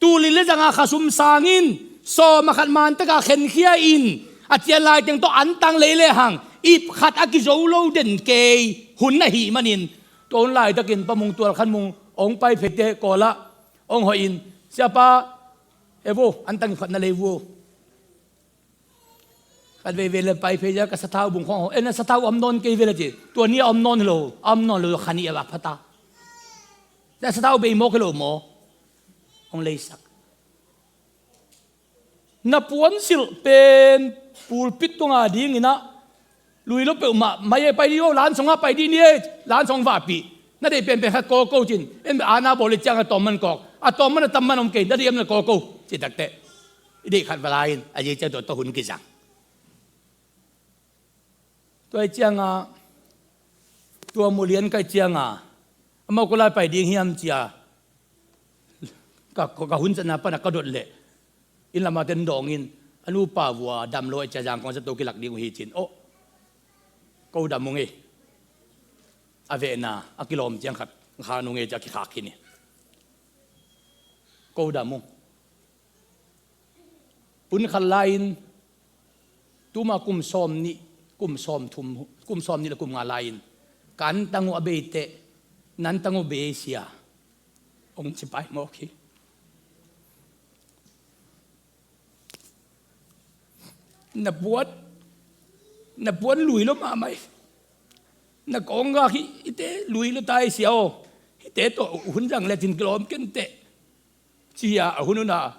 tul li le zanga khasum sangin sawm a khat man taka khenkhia in, a cian laiteng tawh antang lei lehang ip khat a kizo lo den kei hun na hih manin, tua hun laitakin Pa Mung Tual Khan Mung hong pai phei teh Kawla hong hawh in, Siapa, evo, antang ip khat na lei vo. Khat veivei le pai phei zia ka sathau bung khawng hawh. Eh, na sathau om nawn kei ve le ci. Tua ni a om nawn hi lo, a om nawn lo kha nih a va phata. Na sathau bei mawk hi lo maw? Hong leisak. Na puansilh pen pulpit tunga dingin ah lui lo peuhmah, mai ei pai dih o, lansong ah pai dih ni ei, lansong vahpih. Na deih penpen khat kawl ko cin, en ana bawl i ciang a tawm man kawk, a tawm man a tam man om kei, na deih om na kawl ko, ci takteh. I deih khat va la in, a zia ciang tua tawh hun kizang. Tua i cianga, tua mulian ka i cianga, amau ko lai pai ding hiam cia, ka, ka hun zatna pana ka dot leh, inn lama ten dawngin, a nupa vua dam lo a i cia zang kong zato kilak ding uh hi cin, oh, ko dam ung ei. A vehna, a kilawm ciang khat, kha nung ei cia kikhak hi ni. Ko dam ung. Hun khat lai-in, tuma kum sawm nih, kum sawm thum, kum sawm nih le kum nga lai-in, ka antang uh a bei teh, na antang uh bei ei sia. Hong ci pai mawk hi. Na puan, na puan lui lo mahmah hi. Na kawng gak hi, hite lui lo ta ei sia aw. Hite tawh hun zang le cin kilawm ken teh. Ci-a a hun hun a,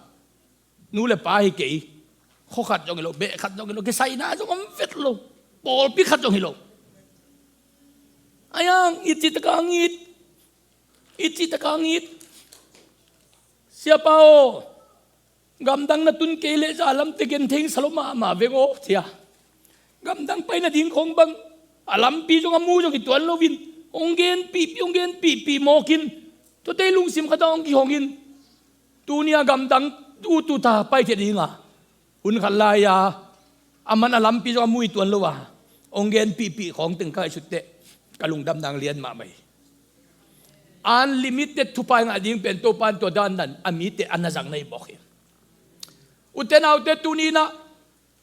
nu le pa hi kei, khaw khat zong hi lo, beh khat zong hi lo, kisaina zong om vet lo, pawlpi khat zong hi lo. Ayang, i cih taka ngit, i cih taka ngit. Siapa aw, gamdang na tun kei leh za lamte genthei sa lo mahmah veng aw, ci-a. Gamdang pai nading khawng bang a lampi zong a mu zong hi tuan loin, hong genpihpih, hong genpihpih mawkin, tuate i lungsim khatah hong kihongin, tuni-a gamdang tututa pai thei dinga, hun khat lai-a, a man a lampi zong a mu hi tuan lo a, hong genpihpih khawng teng ka ngaihsut teh, ka lungdam nang lian mahmah hi. Unlimited thupha i ngah ding pen Topa in tua dandan a mite a na zang na hi mawk hi. Ute naute, tuni-in ah,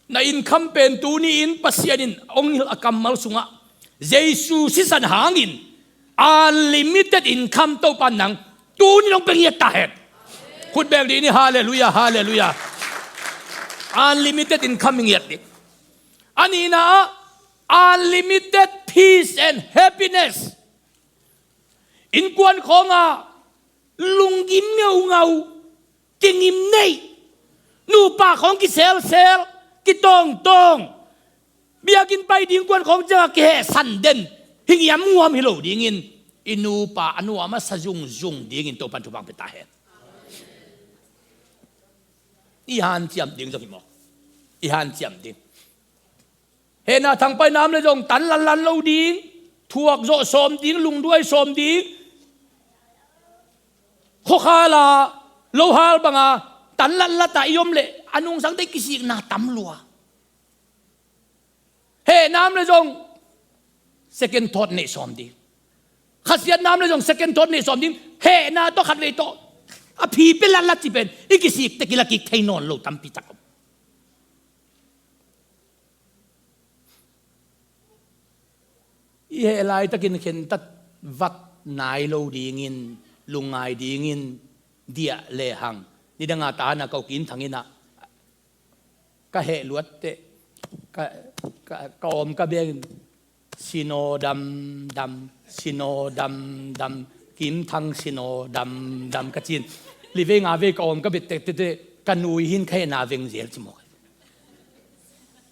na income pen tuni-in Pasian in hong hilh a kammal sungah Jesu sisan hangin Unlimited income Topa in nang tuni hong pia ngiat ta hen. Khut beng dih ni, halleluiah, halleluiah. Unlimited income i ngiat dih. A nihna ah, unlimited peace and happiness. Innkuan khawngah lunggim ngeungau, kingim neih, nupa khawng kiselsel, kitawngtawng, biakinn pai ding kuan khawng ciangah kihehsan den, hi ngiamnguam hi lo dingin, i nupa a nuam a sa zungzung dingin Topan thupha pia ta hen. I hanciam ding zong hi maw? I hanciam ding. Hehna thangpaihna om leh zong tan lanlan lo ding, thuak zawh sawm ding, lungduai sawm ding, khuakhal a lohal banga tan lanlan a i om leh a nungsangte i kisikna tam lua. Hehna om leh zong second thought neih sawm ding. Khasiatna om leh zong second thought neih sawm ding. Hehna tawh khatvei tawh a phi pia lanlan ci pen i kisik tek i la kik thei nawn lo tampi tak om. I heh laitakin khentat vat nai lo dingin, lungngai dingin, diah lehang. Nidanga ta hana ko Kim Thang inn ah ka heh luatteh, ka, ka, ka awm ka bengin, sinaw damdam, sinaw damdam, Kim Thang sinaw damdam ka ci-in. Li vei nga vei ka awm ka bet tektek teh ka nu in ka hehna veng zel ci mawk.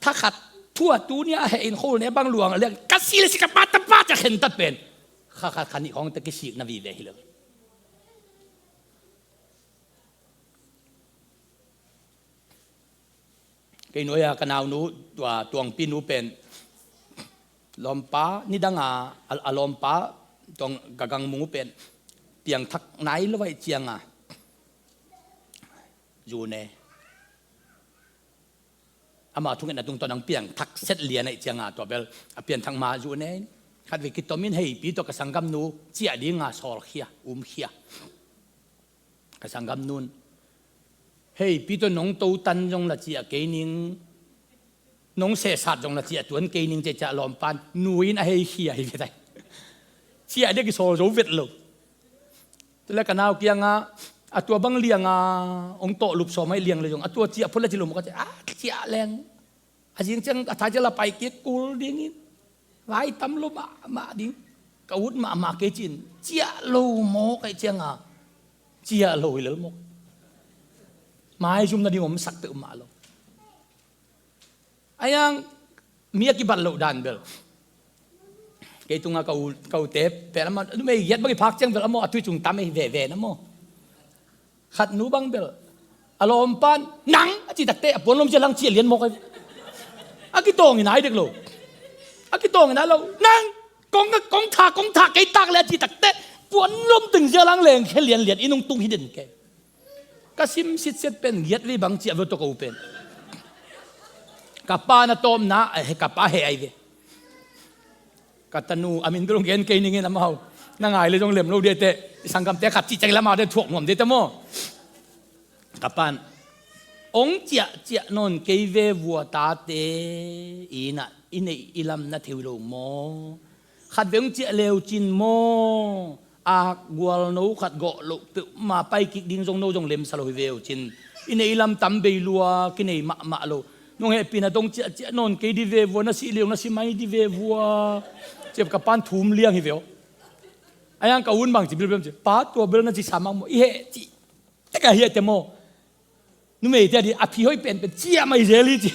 Thakhat thu a tuni a heh in khol ne bang luang a liang ka si le si ka pa tapa ci a khentat pen. Kha khat kha nih khawng teh kisikna vive hi lo. Kei nuai-a ka naunu, tua Tuangpi nu pen lawmpa nidanga a, a lawmpa tuang ka gang mung uh pen piangthak nai lo ahih cianga zu ne. Ama thungetna tungtawn ang piangthak set lian ahih cianga tua bel a pianthak ma zu ne. Khatvei kitomin heipi tawh ka sanggamnu ciah dinga sawlkhia, umkhia. Ka sanggamnu in, heipi tawh nong totan zong la ciah kei ning, nong sehsat zong la ciah tuan kei ning, ciah ciah lawmpan nu in a heikhia hi ve tai. Ciah dia kisawl zo vet lo. Tua le ka nau kiangah a tua bang lianga hong tawh lup sawm ahih liang le zong a tua ciah phot le ci lo maw ka ci a, ciah leng. A zing ciang a thai ciang la pai kik kul dingin vai tam lo mahmah ding. Ka ut mahmah kei ci-in ciah lo maw ka hih cianga ciah lo hi lel maw. Maizumna ding omsak peuhmah lo. Ahi hang mi a kibat loh dan bel. Kei tunga ka u, ka ute pen amah numei giat bang i phak ciang bel amah a tui cung tam ei veve na maw. Khat nu bang bel a lawmpan nang a cih takteh a puan lom ciah lang ciah lian mawk ei. A kitawng i nai dek lo. A kitawng i nai lo. Nang kong, kong tha, kong tha kei tak le a cih takteh puan lom teng ciah lang leng khe lianlian i nungtung hi den kei. Ka sim sitset pen giat vei bang ciah vei tawh ka u pen. Ka pa na tawpna, eh, ka pa he ai ve. Ka tanu a min bel hong gen kei ning in amau na ngai le zong lem lo dete, i sanggamte khat cih ciang lamau de thuak nuam dete maw. Ka pan hong ciah ciah nawn kei ve vua tate, i na i neih i lam na thei uh lo maw. Khat vei hong ciah leu cin maw. A gualno khat gawh loh peuhmah pai kik ding zong no zong lemsa lo hi ve uh cin. I neih i lam tam bei lua, kinei mahmah lo. Nong hehpihna tawh hong ciah ciah nawn kei di ve vua, na sih leu na si mai di ve vua. Ciah ka pan thum liang hi ve uh. Ahi hang ka un bang ci bilbel ci, pa tua bel na ci sa mah maw, i heh cih tek a hiate maw. Numeite a di a phi hoih penpen ciah mai zel hi ci.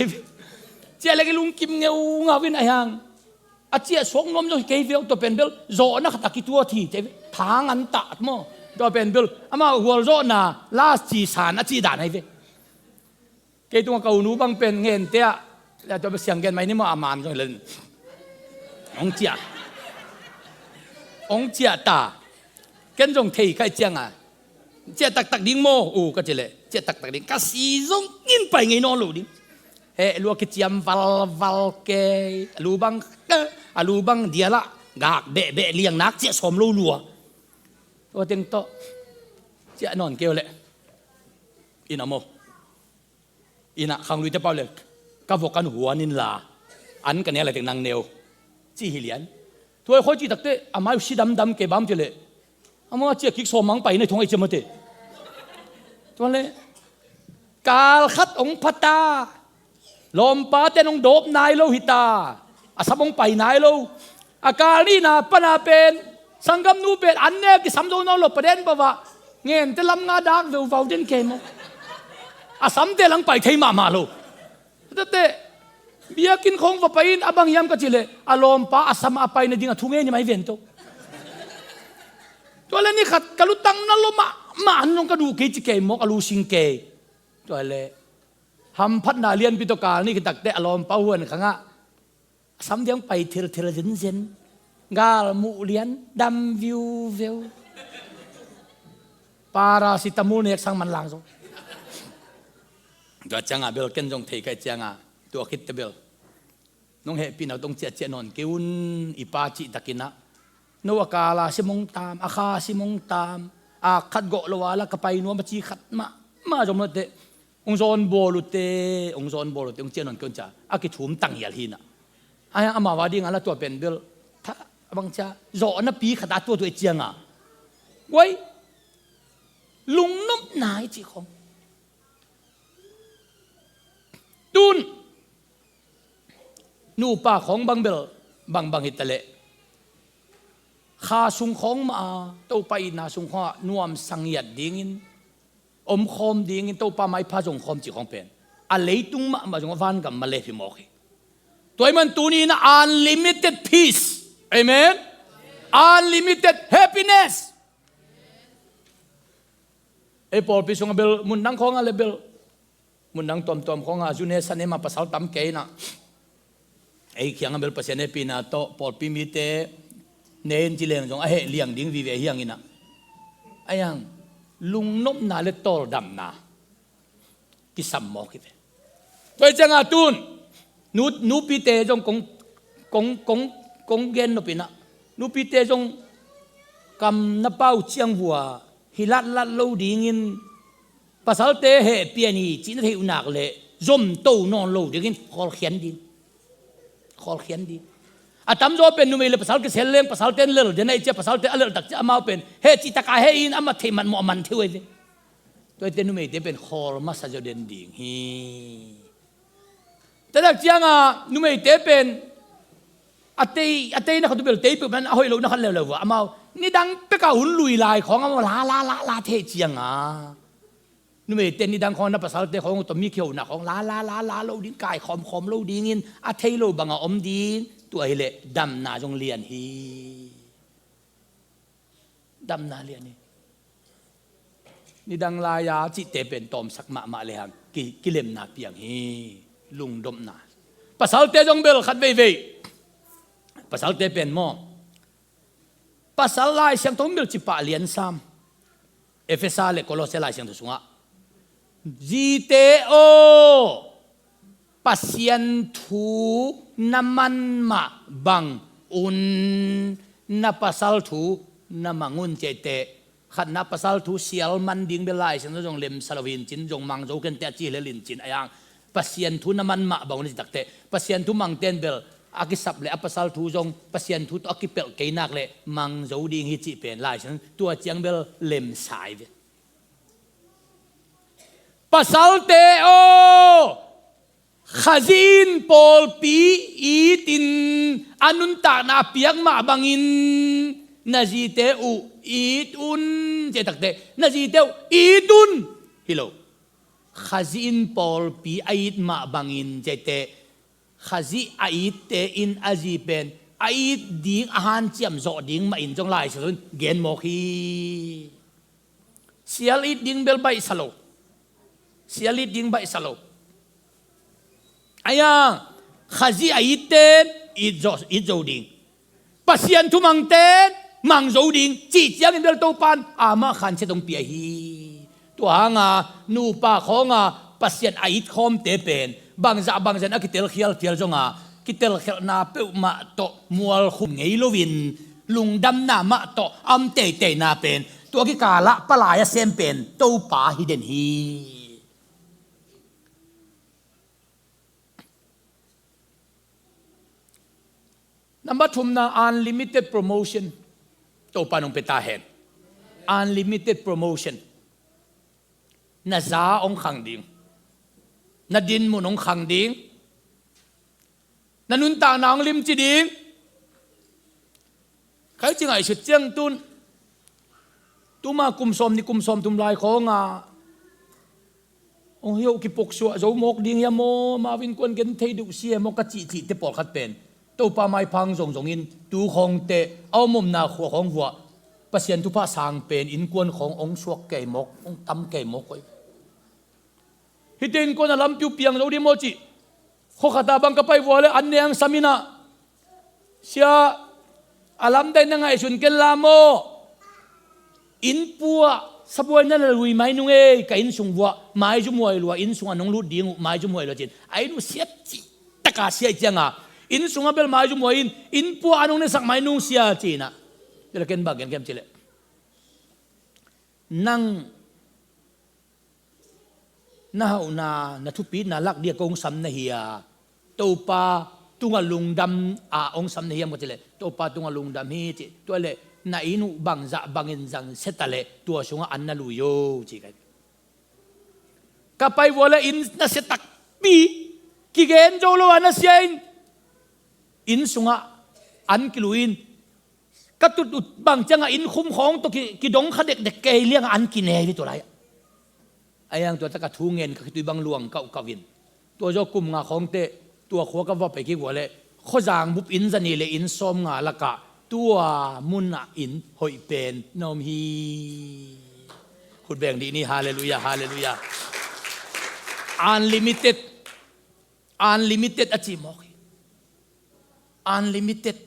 Ciah leng i lungkim ngeungau in ahi hang a ciah suak nuam zong hi kei ve uh, tua pen bel zawhna khat a kituat hi ci. Tha ngan tah maw. Tua pen bel amah hual zawhna last ci san a cih dan ahi ve. Kei tungah ka unu bang pen ngente ah, tua bel siang gen mai ni maw, a man zong hi len. Hong ciah, hong ciah ta. Ken zong thei ka hih cianga ciah taktak ding maw u ka ci leh, ciah taktak ding ka si zongin pai ngei nawn lo ding. Heh lua kiciam valval kei, a lu bang, a lu bang dialah gak behbeh liang nak ciah sawm lo lua. Tua teng tawh ciah nawn kei uh leh inn ah maw, inn ah khangluite pau le ka vok an huan inla, an ka ne a laitek nang ne uh ci hi lian. Tua i khoi cih takteh a mai uh si damdam kei bang ci leh, a mai a ciah kik sawm mang pai na i thong a i ciah mate. Tua leh kal khat hong pha ta, lawmpate'n hong dawp nai lo hi ta, a sam hong pai nai lo. A kal nihna pana pen sanggamnu pen an ne kisam zo nawn lo, paden bavah ngente lam nga dak veuvau den kei maw. A samte lang pai thei mahmah lo. Tate biakinn khong va pai in, a bang hiam ka cih leh a lawmpa a sam a pai nading a thu ngen hi mai ven to. Tua leh ni khat ka lutang na lo mahmah, an zong ka duh kei ci kei maw, ka lu sing kei. Tua leh hamphatna lianpi tawh kal ni khit takteh a lawmpa huan khangah a sam diang pai thelthel zenzen, gal muh lian, dam viuveu. Paracetamol nek sang man lang zo. Tua ciangah bel ken zong thei ka hih ciangah, tua khitteh bel nong hehpihna tawh hong ciahciah nawn kei un, i pa cih takin ah, no a kal a sim hong tam, a kha a sim hong tam, a khat gawh lo a la ka pai nuam a ci khat mahmah zom lo teh, hong zawn bawl uh teh, hong zawn bawl uh teh, hong ciah nawn kei un ci a, a kithum tang hial hi na. Ai, amau a ding a la tua pen bel tha a bang ci a, zawhna pi khat a tua tua i ciangah, guai, lungnopna i cih khong. Tun nupa khong bang bel bangbang hi ta leh, kha sung khong mah a, Topa itna sung khong ah nuamsa ngiat dingin, omkhawm dingin, Topa maipha zongkhawm cih khong pen a leitung mahmah zong a vangam ma lep hi mawk hi. Tua ahih man tuni in ah unlimited peace. Amen. Unlimited happiness. Ei pawlpi sungah bel mun dang khawngah le bel, mun dang tuamtuam khawngah zu ne sa ne mah pasal tam kei in ah, ei kiangah bel Pasian hehpihna tawh pawlpi mite ne in ci leng zong a heh liang ding vive hi hang in ah, a hiang lungnopna le tawldamna kisam mawk hi ve. Tua hi ciangah tun nu, nupite zong kong, kong, kong, kong gen nop in ah, nupite zong kam na pau ciang vua hi latlat lo dingin, pasalte heh pian hi cih na theih uh nak leh zomto nawn lo dingin khawlkhian ding. Khawlkhian ding. A tamzaw pen numei le pasal kisel leng, pasalte in lel den ahih ciah, pasalte a lelh tak ciah amau pen heh cih tak a heh in, amah theih man mawh a man thei uh ahi ve. Tua hi teh numeite pen khawl masa zaw den ding hi. Tua tak ciangah numeite pen a tei, a teina khat uh bel tei peuh pen a hoih lohna khat leuleu uh a, amau nidang pekah hun lui lai khawng amau la la la la thei ciangah, numeite nidang khawng na pasalte khawng uh tawh mi kihona khawng la la la la lo ding, kaikhawm khawm lo dingin a thei lo bangah om ding. Tua hileh damna zong lian hi. Damna lian hi. Nidang lai-a cihte pen tawmsak mahmah lehang ki, kilemna piang hi. Lungdopna. Pasalte zong bel khat veivei, pasalte pen maw, Pasal Lai Siangtho hong bilh cipah lian sam, Efesa le Kolose Lai Siangtho sungah, zite aw, Pasian thu na man mah bangun na pasal thu na mang un, ci a hi teh. Khatna, pasal thu sial man ding bel Lai Siangtho zong lemsa lo hi in cin, zong mang zo ken teh a ci hi lel in cin, a hiang Pasian thu na man mah bangun a ci tak teh, Pasian thu mangte'n bel a kisap le a pasal thu zong Pasian thu tawh a kipelh kei nak leh mang zo ding hi cih pen Lai Siangtho tua ciang bel lemsa hi ve. Pasalte aw, Khazih in pawlpi it in a nuntakna a piak mah bangin na zite uh it un, ci a hi tak teh, na zite uh it un hi lo. Khazih in pawlpi a it mah bangin, ci a hi teh, Khazih a itte in a zi pen a it ding, a hanciam zawh ding mah in zong Lai Siangtho in gen mawk hi. Sial it ding bel baihsa lo. Sial it ding baihsa lo. A hiang Khazih a itte'n it zo, it zo ding. Pasian thu mangte'n mang zo ding, cih ciangin bel Topa'n amah khansiat hong pia hi. Tua hanga nupa khawnga Pasian a it khawmte pen bangzah bangzah in a kitel khialkhial zonga, kitelkhialhna peuhmah tawh mualkhum ngei loin, lungdamna mah tawh a om teiteina pen, tua kikalah palai a sem pen Topa hi den hi. Number thumna, unlimited promotion. Topa nong pia ta hen. Unlimited promotion. Na za hong khang ding. Na dinmun hong khang ding. Na nuntakna hong limci ding. Khai ci ngaihsut ciang tun, tuma kum sawm nih kum sawm thum lai khawngah hong hi uh kipuksuah zo mawk ding hiam maw, amau innkuan gen thei duh si hiam maw ka cihcihte pawlkhat pen Topa maipha hong zongzongin tu khawngte a om omna khua khawng vuah Pasian thupha sang pen innkuan khawng hong suak kei mawk, hong tam kei mawk koi. Hihte innkuan a lampi uh piang zo ding maw cih. Khua khatah bang ka pai vua le an neng sam in ah, sia, a lamdang na ngaihsun ken la maw? Inn pua sabuai na la lui mai nung ei, ka inn sung vuah maizum huai lua, inn sungah nong lut ding uh maizum huai lua ci-in a inn uh siat cih taka sia ih cianga inn sungah bel maizum huai in, inn pua a nong nesak mai nung sia ci-in ah. Bel a ken bang gen kem ci leh, nang na hauhna, na thupitna lak dia kong sam na hi a, Topa tungah lungdam a hong sam na hiam ka ci leh, Topa tungah lungdam hi ci. Tua leh na inn uh bangzah bangin zang sia ta leh tua sungah an na lui uh ci kai. Ka pai vua le inn na sia takpi, kigen zo lo a na sia in, inn sungah an kilui in, ka tut uh bang ciangah inn khum khawng tawh ki, kidong kha dekdek kei liangah an kinei ve tua lai-ah. A hiang tua tak a thu ngen ka khitui bang luang kauhkauh in. Tua zaw kum nga khawngte tua khua ka va pai kik vua le khuazang bup inn zani le inn sawm nga lakah tua munah inn hoih pen na om hi. Khut beng dih ni, halleluiah, halleluiah. Unlimited, unlimited a ci mawk hi. Unlimited.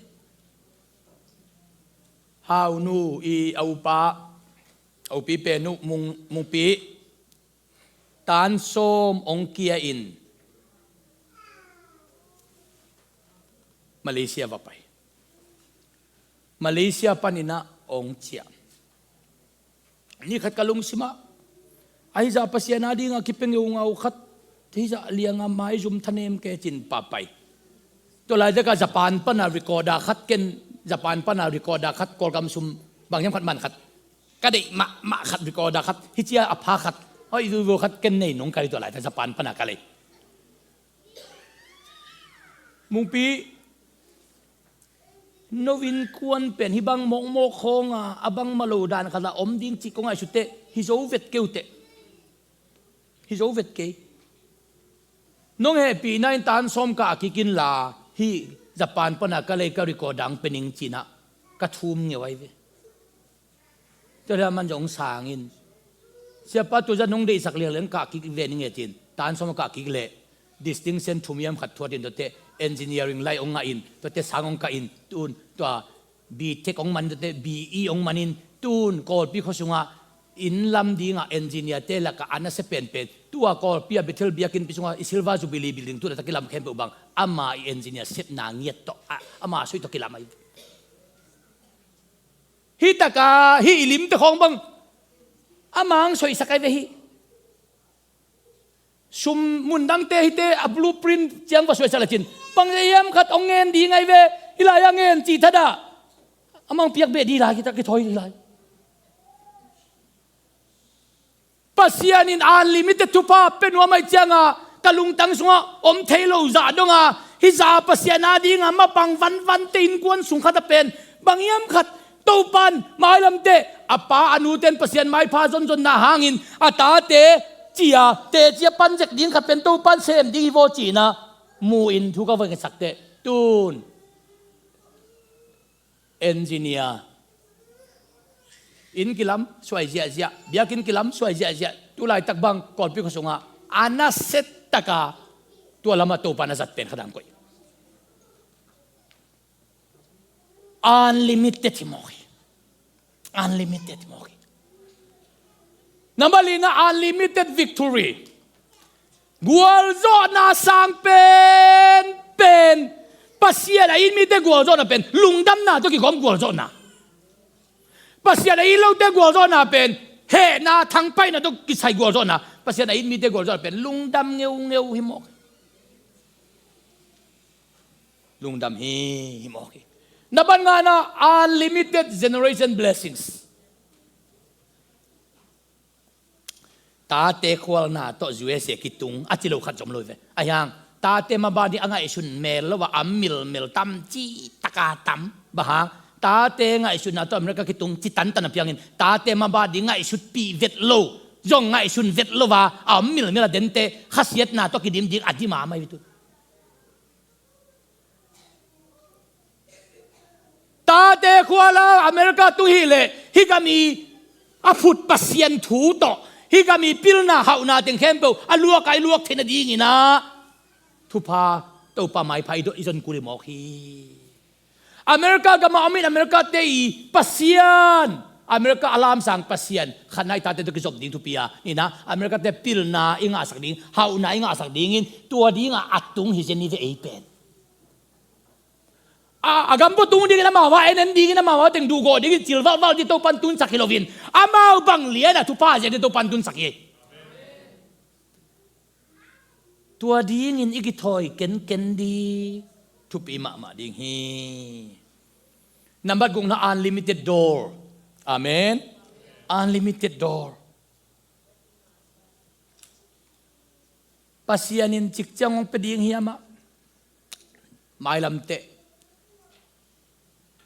Haunu i a upa, a upi pen uh Mung, Mungpi, tan sawm hong kia in Malaysia va pai. Malaysia panin ah hong ciah. Ni khat ka lungsimah, a hizah Pasian a dingah kipia ngeungau khat, hizah lianga maizum thanem kei ci-in papai. Tua laitakah Japan pana recorder khat ken, Japan pana recorder khat, Kawlgam sum bang hiam khat man khat, ka deih mahmah khat, recorder khat, hicia a pha khat, hoih zuivo khat ken nei nung ka hi tua laitak Japan pana ka lei. Mungpi, no innkuan pen hih bang mawkmawk khawnga a bangmah lo dan khatah om ding cih kong ngaihsut teh hi zo vet kei uh teh. Hi zo vet kei. Nong hehpihna in tan sawm kah kik inla, hih Japan pana ka lei ka record dang pe ning ci-in ah ka thum ngeu ahi ve. Tua leh aman zong sang in, siapa, tua zah nong deihsak lianglian kah kik ve ning e ci-in, tan sawm a kah kik leh distinction thum hiam khat thuat in, tuate engineering lai hong ngah in, tuate sang hong kah in, tun tua B Tech hong man, tuate B E hong man in, tun Kawlpi khua sungah inn lam dingah engineer-te lakah a nasia penpen, tua Kawlpi a Bethel biakinnpi sungah i Silver Jubilee building tu laitak kilam khempeuh bang ama i engineer sepna ngiat tawh, a, ama sui tawh kilam ahi. Hih takah hih i limte khawng bang a mang soihsak ahi ve hi. Sum mundangte hihte a blueprint ciang va suaisak lecin bang hiam khat hong ngen ding ahi ve. Hih lai-ah ngen cih thadah a mang piak beh ding lai, kita kithawi ding lai. Pasian in unlimited thupha pia nuam ahih cianga ka lungtang sungah om thei lo zah donga, hih zah Pasian a dinga mapang vanvante innkuan sung khatah pen bang hiam khat Topan mailamte, a pa a nuten Pasian maipha zonzonna hangin a tate cia, teci a pan zek ding khat pen Topan sem ding hi vaw ci-in ah mu-in thu ka va ngetsak teh, tun engineer, inn kilam suai ziahziah, biakinn kilam suai ziahziah, tu laitak bang Kawlpi khua sungah a nasia taka tua lamah Topa na zat pen kha dang koih. Unlimited hi mawk hi. Unlimited hi mawk hi. Number lina, unlimited victory. Gualzawhna sang penpen. Pasian a it mite gualzawhna pen lungdamna tawh kigawm gualzawhna. Pasian a it lote gualzawhna pen hehna thangpaihna tawh kisai gualzawhna. Pasian a it mite gualzawhna pen lungdam ngeungeu hi mawk. Lungdam hi, hi mawk hi. Na ban ngana, unlimited generation blessings. Tate khualna tawh U S A kitung a ci lo khat zom lo ve. A hiang, tate mabah ding a ngaihsun mel lo a, a milmel tam, ci taka tam. Bang hang, tate ngaihsutna tawh America kitung ci tantan a piangin, tate mabah ding ngaihsutpih vet lo, zong ngaihsun vet lo a, a milmel a dente khasiatna tawh kidim ding a di mahmah hi tu. Tate khual a America tung hi leh, hih gam i a phut Pasian thu tawh, hih gam i pilna hauhna teng khempeuh a luak a i luak theihna dingin ah thupha, Topa maipha i dot i zon kul hi mawk hi. America gam a om in America te i Pasian, America a lamsang Pasian khatna i tate tawh kizop ding thupi a, ina America te pilna i ngahsak ding, hauhna i ngahsak dingin tua dingah a tung hi zen hi ve ei pen. A, a gam pua tung dingin amau a en en dingin amau a teng duhgawh dingin cil valhvalh ding Topan tunsak hi loin, amau bang lian a thupha zia ding Topan tunsak hi. Tua dingin i kithawi kenken ding thupi mahmah ding hi. Nambat gukna, unlimited door. Amen. Unlimited door. Pasian in cikciang hong pia ding hiam ah? Mailam teh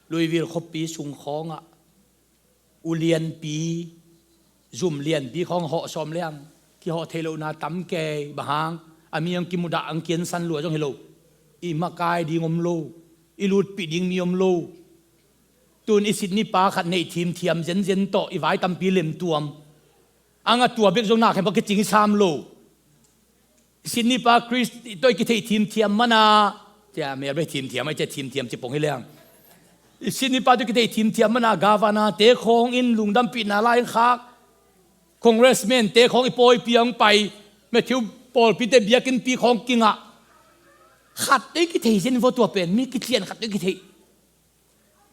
Louisville khuapi sung khawngah ulianpi, zum lianpi khawng hawh sawm leng kihawh theih lohna tam kei. Bang hang, a mi ang kimudah ang kiansan lua zong hi lo. I makai ding om lo, i lutpih ding mi om lo. Tun i sitnipa khat neih thimthiam zenzen tawh i vai tampi lemtuam. Ang a tua bek zong na khen bak kicing i sam lo. Sitnipa Khrist tawh i kitheih thimthiam mana, cia mel bek thimthiam ai cia thimthiam ci pong hi leng. I sitnipa tawh i kitheih thimthiam mana, governor te khawng in lungdampihna lai in khak, congressman te khawng i pawipi ang pai, Matthew pawlpi te biakinnpi khawng kingah. Khat tawh i kitheih zen vo tua pen, mi kitlian khat tawh i kitheih.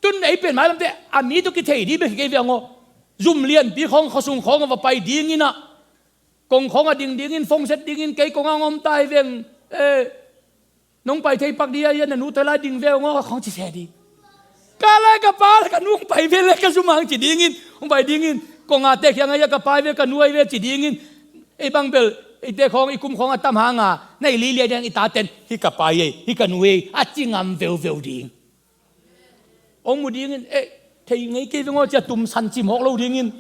Tun ei pen mailam teh a mi tawh kithei ding bek hi kei ve ang aw. Zum lianpi khawng khuasung khawng a va pai dingin ah, kong khawng a ding dingin, phone set dingin, kei kong ang om ta hi veng. Eh, nong pai thei pak ding a, ia na nu tawh lai ding ve ang aw khawng ci se ding. Ka lai ka pa lai ka nu hong pai ve le ka zum ang ci dingin, hong pai dingin. Kong a te khiang a ia ka pa hi ve ka nu ahi ve ci dingin. Ei bang bel, ei te khawng i kum khawng a tam hang a, na i lilian ding i taten, hi ka pa hi ei, hi ka nu hi ei, a ci ngam veuveu ding. Hong mu dingin, eh, thei ngei kei veng aw cia tumsan cimawk lo dingin.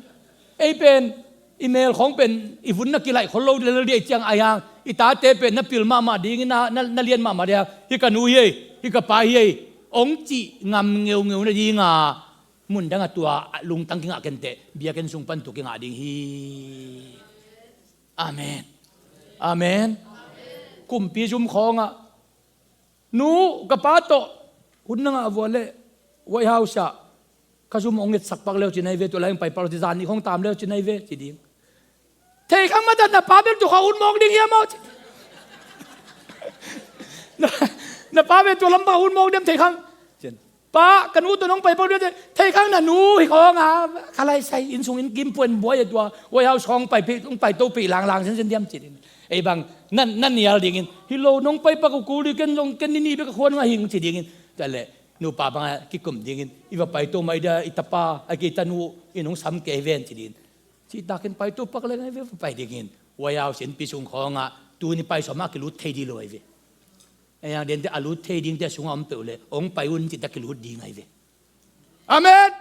Ei pen, i mel khawng pen, i vun na kilaih khol lo lel dih ei ciang ai hang, i tate pen na pil mahmah dingin, na, na, na lian mahmah dih hang, hi ka nu hi ei, hi ka pa hi ei, hong cih ngam ngeungeu na dinga, mundang a tua lungtang kingah kenteh, biakinn sung pan tua kingah ding hi. Amen. Amen. Kumpi zum khawngah, nu, ka pa tawh hun na ngah vua leh White House ah ka zum hong ngetsak pak leu ci nai ve, tua lai hong pai pak leu ci, zan nih khawng tam leu ci nai ve ci ding. Thei khang mata na pa bel tua kha hun mawk ding hiam aw ci. Na, na pa bel tua lam pa hun mawk ding thei khang. Pa, ka nu tawh nong pai pak ding thei khang, na nu hi khawng a, ka lai sai inn sung inn kim puan buai a tua White House khawng pai pih, hong pai to pih langlang zenzen diam ci ding. Ei bang, na, na nial dingin, hi lo, nong pai pak uh kul ding, ken zong, ken ni nih bek a khuan ngah hing ci dingin. Tua leh nupa bangah kikum dingin, i va pai to mai dia, i tapa, a kei tanu in hong sam kei ven ci dingin. Cihtakin pai to pak leng ai ve, va pai dingin. White House innpi sung khawngah tuni pai sawmah kilut thei ding lo ai ve. Ei ang dente a lut thei dingte sungah om peuh leh hong pai un cihtak kilut ding ai ve. Amen.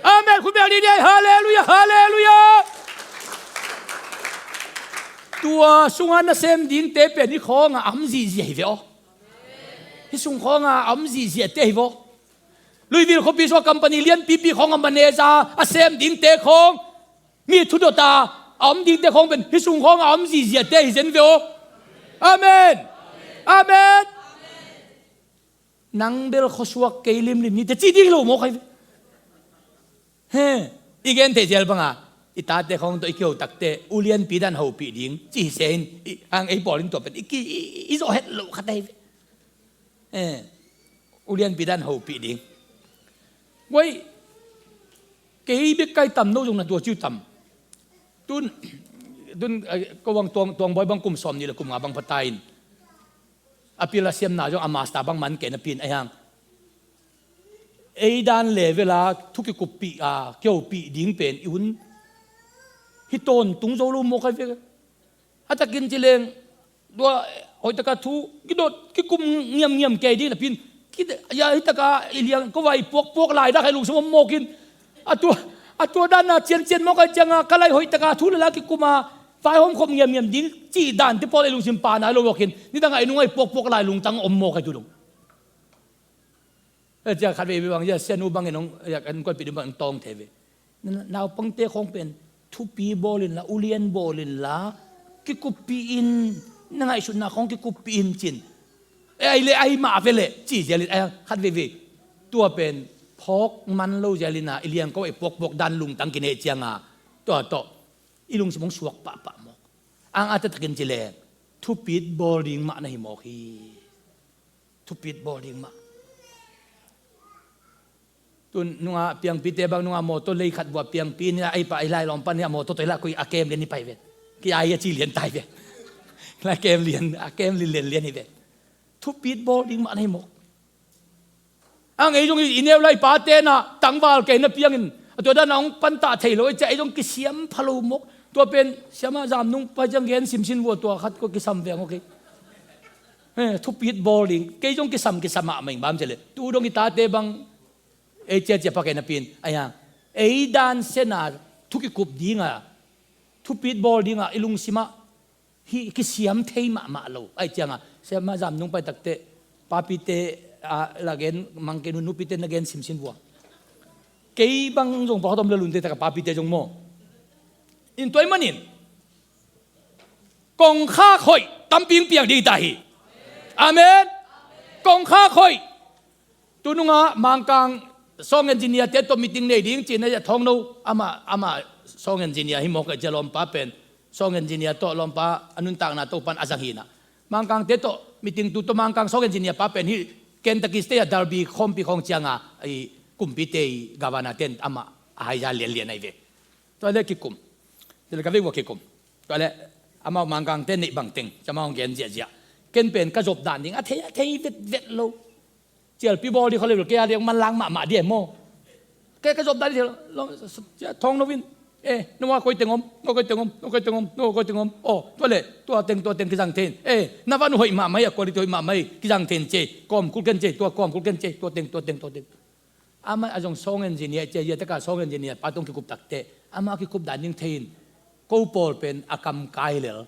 Amen. Khut beng dih dih. Halleluiah, halleluiah. Tua sungah nasem dingte pen hih khawngah a om zihziah hi ve aw. Hih sung khawngah a om zihziahte hi ve aw. Louisville khuapi sungah company lianpipi khawngah manager a sem dingte khawng, mi thudot a a om dingte khawng pen hih sung khawngah a om zihziahte hi zen ve aw. Amen. Amen. Nang bel khuasuak kei limlim ni teh ci ding lo mawk ai ve. He, i gen thei zel banga i tate khawng tawh i kiho takteh ulianpi dan hopih ding ci hi se in, i, ang ei pawl in tua pen i ki, i, i zawh het loh khat ai ve. He, ulianpi dan hopih ding. Guai, kei bek kai tam, no zong na tua ciu tam. Tun, tun, eh, ko bang tuang, tuang bawi bang kum sawm nih le kum nga bang pha ta in. A pil a siamna zong a master bang man kei napi in a hiang. Ei dan level a thu kikuppih a kihopih ding pen i hun hi tawntung zo lo mawk ahi ve. A takin ci leng tua hoih taka thu kidot kikum ngiamngiam kei ding napin, ki- ya hi taka i liang ko vai puakpuak lai dak hai lungsim om mawkin, a tua a tua dan a ciancian mawk ahi cianga ka lai hoih taka thu lala kikum a vaihawm khop ngiamngiam ding cih dan te pawl ei lungsim pana lo mawkin, nidang a i nung ai puakpuak lai lungtang om mawk ahi tu dong. Eh, cia khat vei bang, cia sianu bangin hong, cia kan kuanpih ding bangin tawng thei ve. Na- naupangte khawng pen thupi bawl inla, ulian bawl inla, kikuppih in, na ngaihsutna khawng kikuppih in cin. Eh, ai le ai mah ve leh, ci zialin, ai khat vei vei. Tua pen phawk man lo zialin a, i liangko ai puakpuak dan lungtang kinei cianga, tua tawh i lungsim hong suak pahpah mawk. Ang a taktakin ci leng, thupit bawl ding mah na hi mawk hi. Thupit bawl ding mah. Tun nunga piangpite bang nunga mawtaw lei khat vua piangpi ni a, ei pa ei lai lawm pan ni a mawtaw tawh i lah koi a kem lian ni pai vet. Ki ai a ci lian tai vet. Lai kem lian, a kem lian lian lian hi vet. Thupit bawl ding mah na hi mawk. Ang ei zong i neu lai pate na tangval kei na piangin a tua dan a hong pantah thei lo, ei cia ei zong kisiam pha lo mawk. Tua pen siama zam nung pai ciang gen simsin vua tua khat ko kisam veng, okay. Eh, thupit bawl ding. Kei zong kisam, kisam ah maing bam cele. Tu dong i tate bang. Ei cia cia pakei napin. Ai hang. Ei dan sena thu kikup dinga. Thupit bawl dinga. I lungsima. Hi kisiam thei mahmah lo. Ai cianga. Siama zam nung pai takte. Papite, ah, la gen, mangke nu, nupite na gen simsin vua. Kei bang zong pakhat om le lunte taka papite zong maw. In tuai manin. Kongkhak hoih tampi hong piang ding ta hi. Amen. Kongkhak hoih. Tununga Mangkang song engineer te tawh meeting nei ding cina ya thawng no ama, ama song engineer hi mawk a cia lawmpa pen song engineer tawh lawmpa a nuntakna tawh pan a zang hina. Mangkang te tawh meeting tu tawh Mangkang song engineer pa pen hi Kentucky State a Derby khawmpi khawng cianga i kumpite i gavana ten ama a haija lianlian ahi ve. Tua le kikum. Tua le ka vei vua kikum. Tua le amau Mangkangte neih bangteng, cia amau gen ziahziah. Ken pen ka zop dan ding a thei, a thei vetvet lo. Cialpi bawl ding kholei lo, kei a liang manlang mahmah ding e maw. Kei ka zop dan ding, thawng no in. Eh, no a koi teng om, no koi teng om, no koi teng om, no koi teng om. Oh, tua le, tua teng, tua teng kizang thei in. Eh, na van hoih mahmah hi, a quality hoih mahmah hi, kizang thei in cia, kawm kul ken cia, tua kawm kul ken cia, tua teng, tua teng, tua teng. Amah a zong song engineer cia, zia taka song engineer pa tong kikup takte. Amah kikup dan ding thei in. Ko pawl pen a kam kai lel.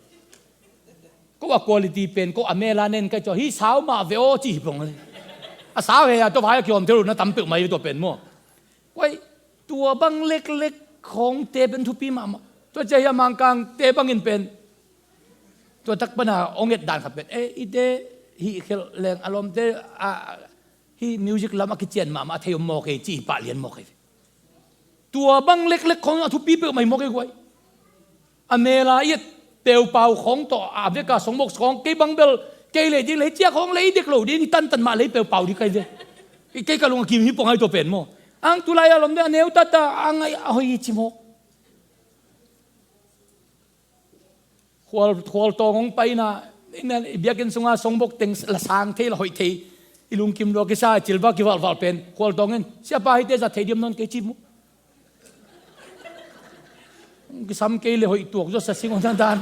Ko a quality pen, ko a mela nen kai tua. Hi sau mah ve aw ci hi pong. A sau he a tua vai a kiom thei lo na tam peuh mai tua pen maw. Kuai, tua bang leklek khawngte pen thupi mahmah. Tua cia hi a Mangkangte bangin pen. Tua tak pana ong et dan khat pen. Eh, ite hi khel leng a lawmte a Hih music lam a kician mahmah a thei om mawk ei, ci hi pah lian mawk ei. Tua bang leklek khawng a thupi peuhmah hi mawk ei guai. A mela i et peupau khawng tawh a veka songbox khawng kei bang bel kei lei ding lei ciak khawng lei dek lo ding hi tantan mah lei peupau ding kai ve. Kei ka lung a kim hi pong ai tua pen maw. Ang tulai a lom de a neu tata a ngai a hoi hi ci mawk. Khual, khual tawng hong paina, i biakinn sunga songbok teng la sang thei, la hoih thei. I lungkim lua kisa, i cilva kivalhvalh pen khual tawng in, siapa hihte zat thei diam nawn kei ci mu. Kisam kei le hoih tuak zaw sa sing aw na dan,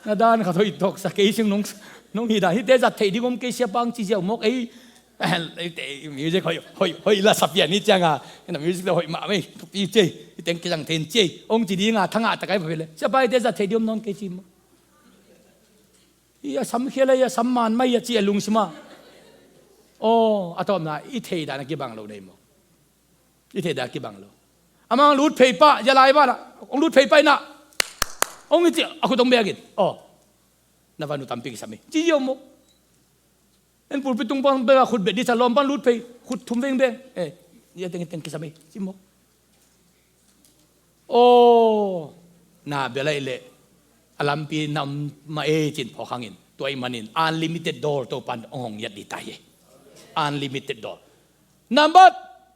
na dan khat hoih tuak sa kei sing nong, nong hi dan hihte zat thei ding om kei siapa ang ci ziau mawk ei. Music hoih, hoih, hoih la sa pian hi cianga, music la hoih mahmah ei, thupi cei, i teng kizang thein cei, ong ci dinga thangah takai pha phi le. Siapa i te zat thei diom nawn kei ci maw. I a sam khia le, i a sam man mai a ci a lungsima. Aw, a tawpna, i thei dan a kibang lo nei maw. I thei dan a kibang lo. Amang lut phei pah, ya lai bana, ong lut phei pah ina. Ong i ci, a khut ong bekin. Aw, na vanu tampi kisam hi. Ci ziau maw. En pulpit tung pan bek a khut bet dih sa lawm pan lut phei khut thum veng beng. Eh, ia teng teng kisam ei ci maw. Aw, na bia lai leh a lampi nam mah ei cin phawk hangin tua ih manin unlimited door Topan hong hong yat dih tai ei. Unlimited door. Nambat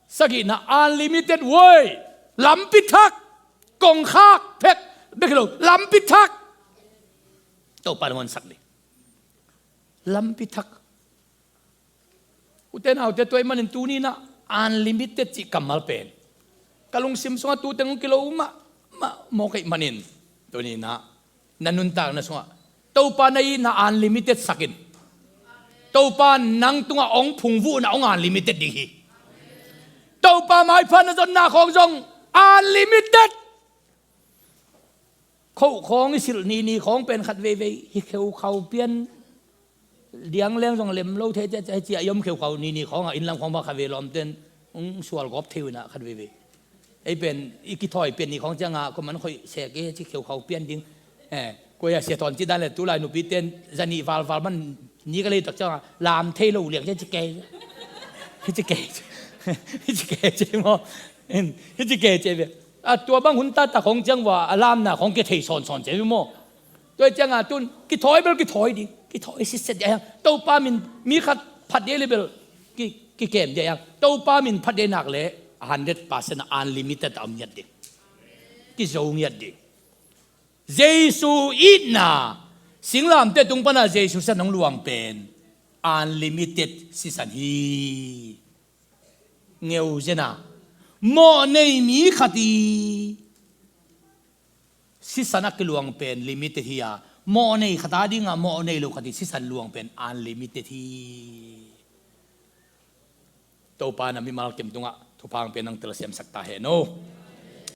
sagihna unlimited way. Lampi thak. Kongkhak phek bek hi lo. Lampi thak. Topan hong honsak dih. Lampi thak. Ute naute tua ih manin tuni na Unlimited cih kammal pen ka lungsim sungah tu teng hong kilo mahmah mawk ahih manin, tuni-in ah na nuntakna sungah Topa na itna unlimited sak in. Topa nang tungah hong phungvuhna hong unlimited ding hi. Topa maipha na zonna khawng zong unlimited. Khoh khawng i silh nini khawng pen khat veivei hi kheukhau pian. Diang leng zong lem lo thei cia, cia, cia i om kheukhau nini khawngah inn lam khawng bang khat vei lawmten hong sual gawp thei uh inah khat veivei. Ei pen i kithawi pian ni khawng ciangah kua man khoih sek e ci kheukhau pian ding. Eh, kua a sia tawn ci dan le tulai nupiten zanih valval man ni ka lei tak ciangah lam thei lo liang ci kei. Hi ci kei. Hi ci kei ci maw. Hi ci kei ci ve. A tua bang hun tata khawng ciang vua a lamna khawng kia thei sawnsawn ci ve maw. Tua ciangah tun kithawi bel kithawi ding. Kithawi sitset dia hiang. Topa min mi khat phat dia le bel ki, kikem dia hiang. Topa min phat dia nak le hundred percent unlimited a om ngiat ding. Kizo ngiat ding. Jesu itna, singlamteh tung pana Jesu sisan hong luang pen unlimited sisan hi. Ngeu zena mawh nei mi khat i sisan a kiluang pen limited hi a, mawh nei khat a dinga mawh nei lo khat i sisan luang pen unlimited hi. Topa na mimal kim tungah thupha hong pia nang telsiamsak ta hen aw.